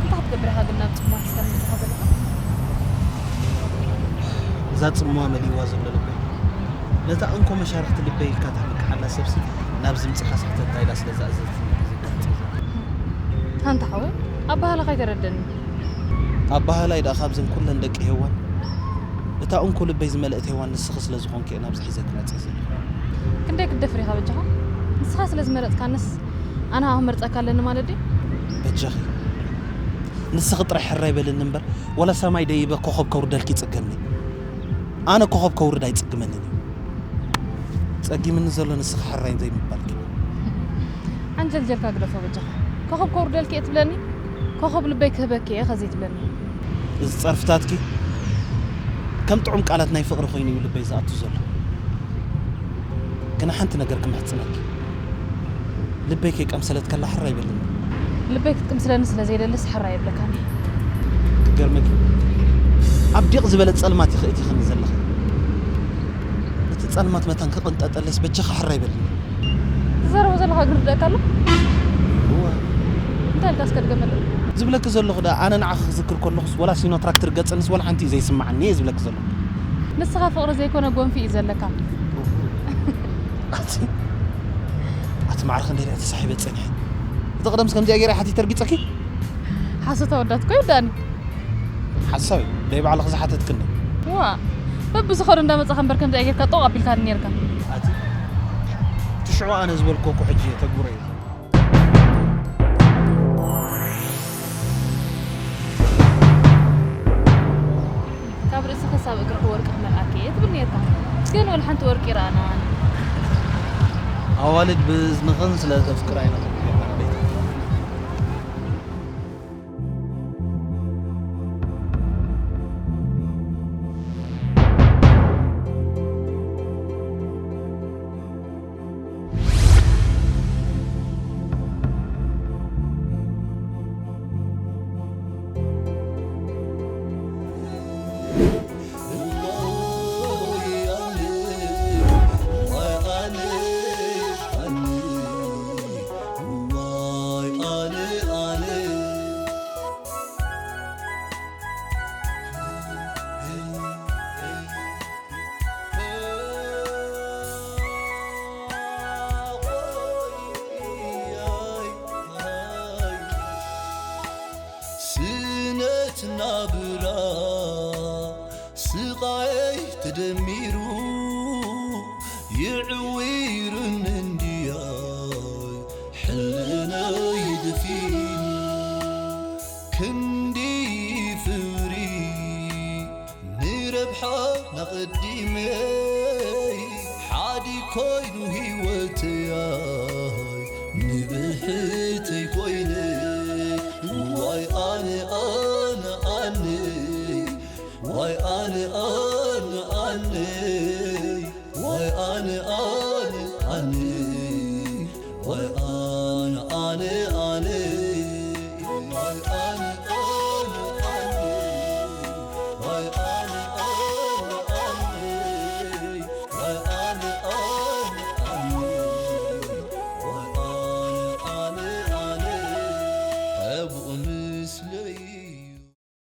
እንታይ ክትገብር ኢኻ ግን ናብ ጽምዋ ሒዝካ ትመጽእ ዘለኻ? እዛ ጽምዋ መሊእዋ ዘሎ ልበይ፣ ነታ እንኮ መሻርኽቲ ልበይ ኢልካ ተሕምቅሓላ ሰብሲ ናብዚ ምጺኻ ስሕተታ ኢላ ስለ ዝኣዘዘትኒ ግዜ ክመጽእ እዩ። ኣንታ ሓወይ፣ ኣባህላኻ ኣይተረደኒ። ኣባህላይ ደኣ ካብዘን ኩለን ደቂ ሄዋን እታ እንኮ ልበይ ዝመልእት ሄዋን ንስኺ ስለ ዝኾንኪ እየ ናብዚ ሒዘኪ መጽእ ዘለኹ። ክንደይ ክትደፍር ኢኻ በጃኻ? ንስኻ ስለ ዝመረጽካንስ ኣነ ኸኣ ክመርጸካ ኣለኒ ማለት ድዩ? በጃኺ ንስኺ ጥራሕ ሕራይ በልኒ እምበር፣ ወላ ሰማይ ደይበ ኮኸብ ከውርደልኪ ይጽገምኒ። ኣነ ኮኸብ ከውርድ ኣይጽግመንን እዩ። ጸጊምኒ ዘሎ ንስኺ ሕራይ ዘይምባልኪ። ዓንጀልጀልካ ግደፎ በጃኻ። ኮኸብ ከውርደልኪ እየ ትብለኒ? ኮኸብ ልበይ ክህበኪ እየ ከ ዘይትብለኒ? እዚ ጸርፍታትኪ ከም ጥዑም ቃላት ናይ ፍቕሪ ኮይኑ እዩ ልበይ ዝኣቱ ዘሎ። ግና ሓንቲ ነገር ክምሕጽነኪ። ልበይ ከይቀምሰለት ከላ ሕራይ በልኒ። ልበይ ክትቅምስለኒ ስለ ዘይደልስ ሕራይ የብለካን እየ። ክገርመኪ፣ ኣብ ዲቕ ዝበለ ጸልማት ኢኺ እቲኽኒ ዘለኺ። እቲ ጸልማት መታን ክቕንጠጠለይስ በጃኻ ሕራይ በልኒ። ትዛረቦ ዘለኻ ግን ርደኣካ ኣሎ? እወ። እንታይ ኢልካ እስከ ድገመለይ? ዝብለኪ ዘለኹ ደኣ ኣነ ንዓኺ ክዝክር ከለኹስ ወላ ሲኖትራክ ትርገጽንስ ወላ ሓንቲ እዩ ዘይስምዓኒ እየ ዝብለኪ ዘለኹ። ንስኻ ፍቕሪ ዘይኮነ ጎንፊ እዩ ዘለካ። ኣቲ ኣቲ ማዕረ ክንደይ ደኣ ተሳሒበ ጸኒሐ። እቲ ቀደምስ ከምዚኣ ገይረ ሓቲተ ርጊጸኪ? ሓሶት ኣወዳት እኮ ይወዳእኒ። ሓሳዊ ደይ ባዕልኺ ዝሓተትክኒ። ዋ፣ በብዝኸዶ እንዳመጻኻ እምበር ከምዚኣ ጌርካ ጦቕ ኣቢልካኒ ኔርካ። ኣቲ ትሽዑ ኣነ ዝበልኮ እኮ ሕጂ እየ ተግብሮ እየ። ካብ ርእሲ ክሳብ እግርኺ ወርቂ ክመልኣኪ እየ ትብል ኔርካ። ግን ወላ ሓንቲ ወርቂ ረኣናን። ኣዋልድ ብእዝንኽን ስለ ዘፍቅራ ኢና። ስነት ናብራ ስቓይ ተደሚሩ ይዕዊርን እንድያይ ሕልናይ ደፊኑ ክንዲ ፍሪ ንረብሓ ናቐዲመይ ሓዲ ኮይኑ ህይወተይ ንብሕተይ ኮይነ ዋይ ኣነ ኣነ ኣነይ ዋይ ኣነ ኣነ ኣነይ ዋይ ኣነ ኣነ ኣነይ ዋይ ኣነ ኣነ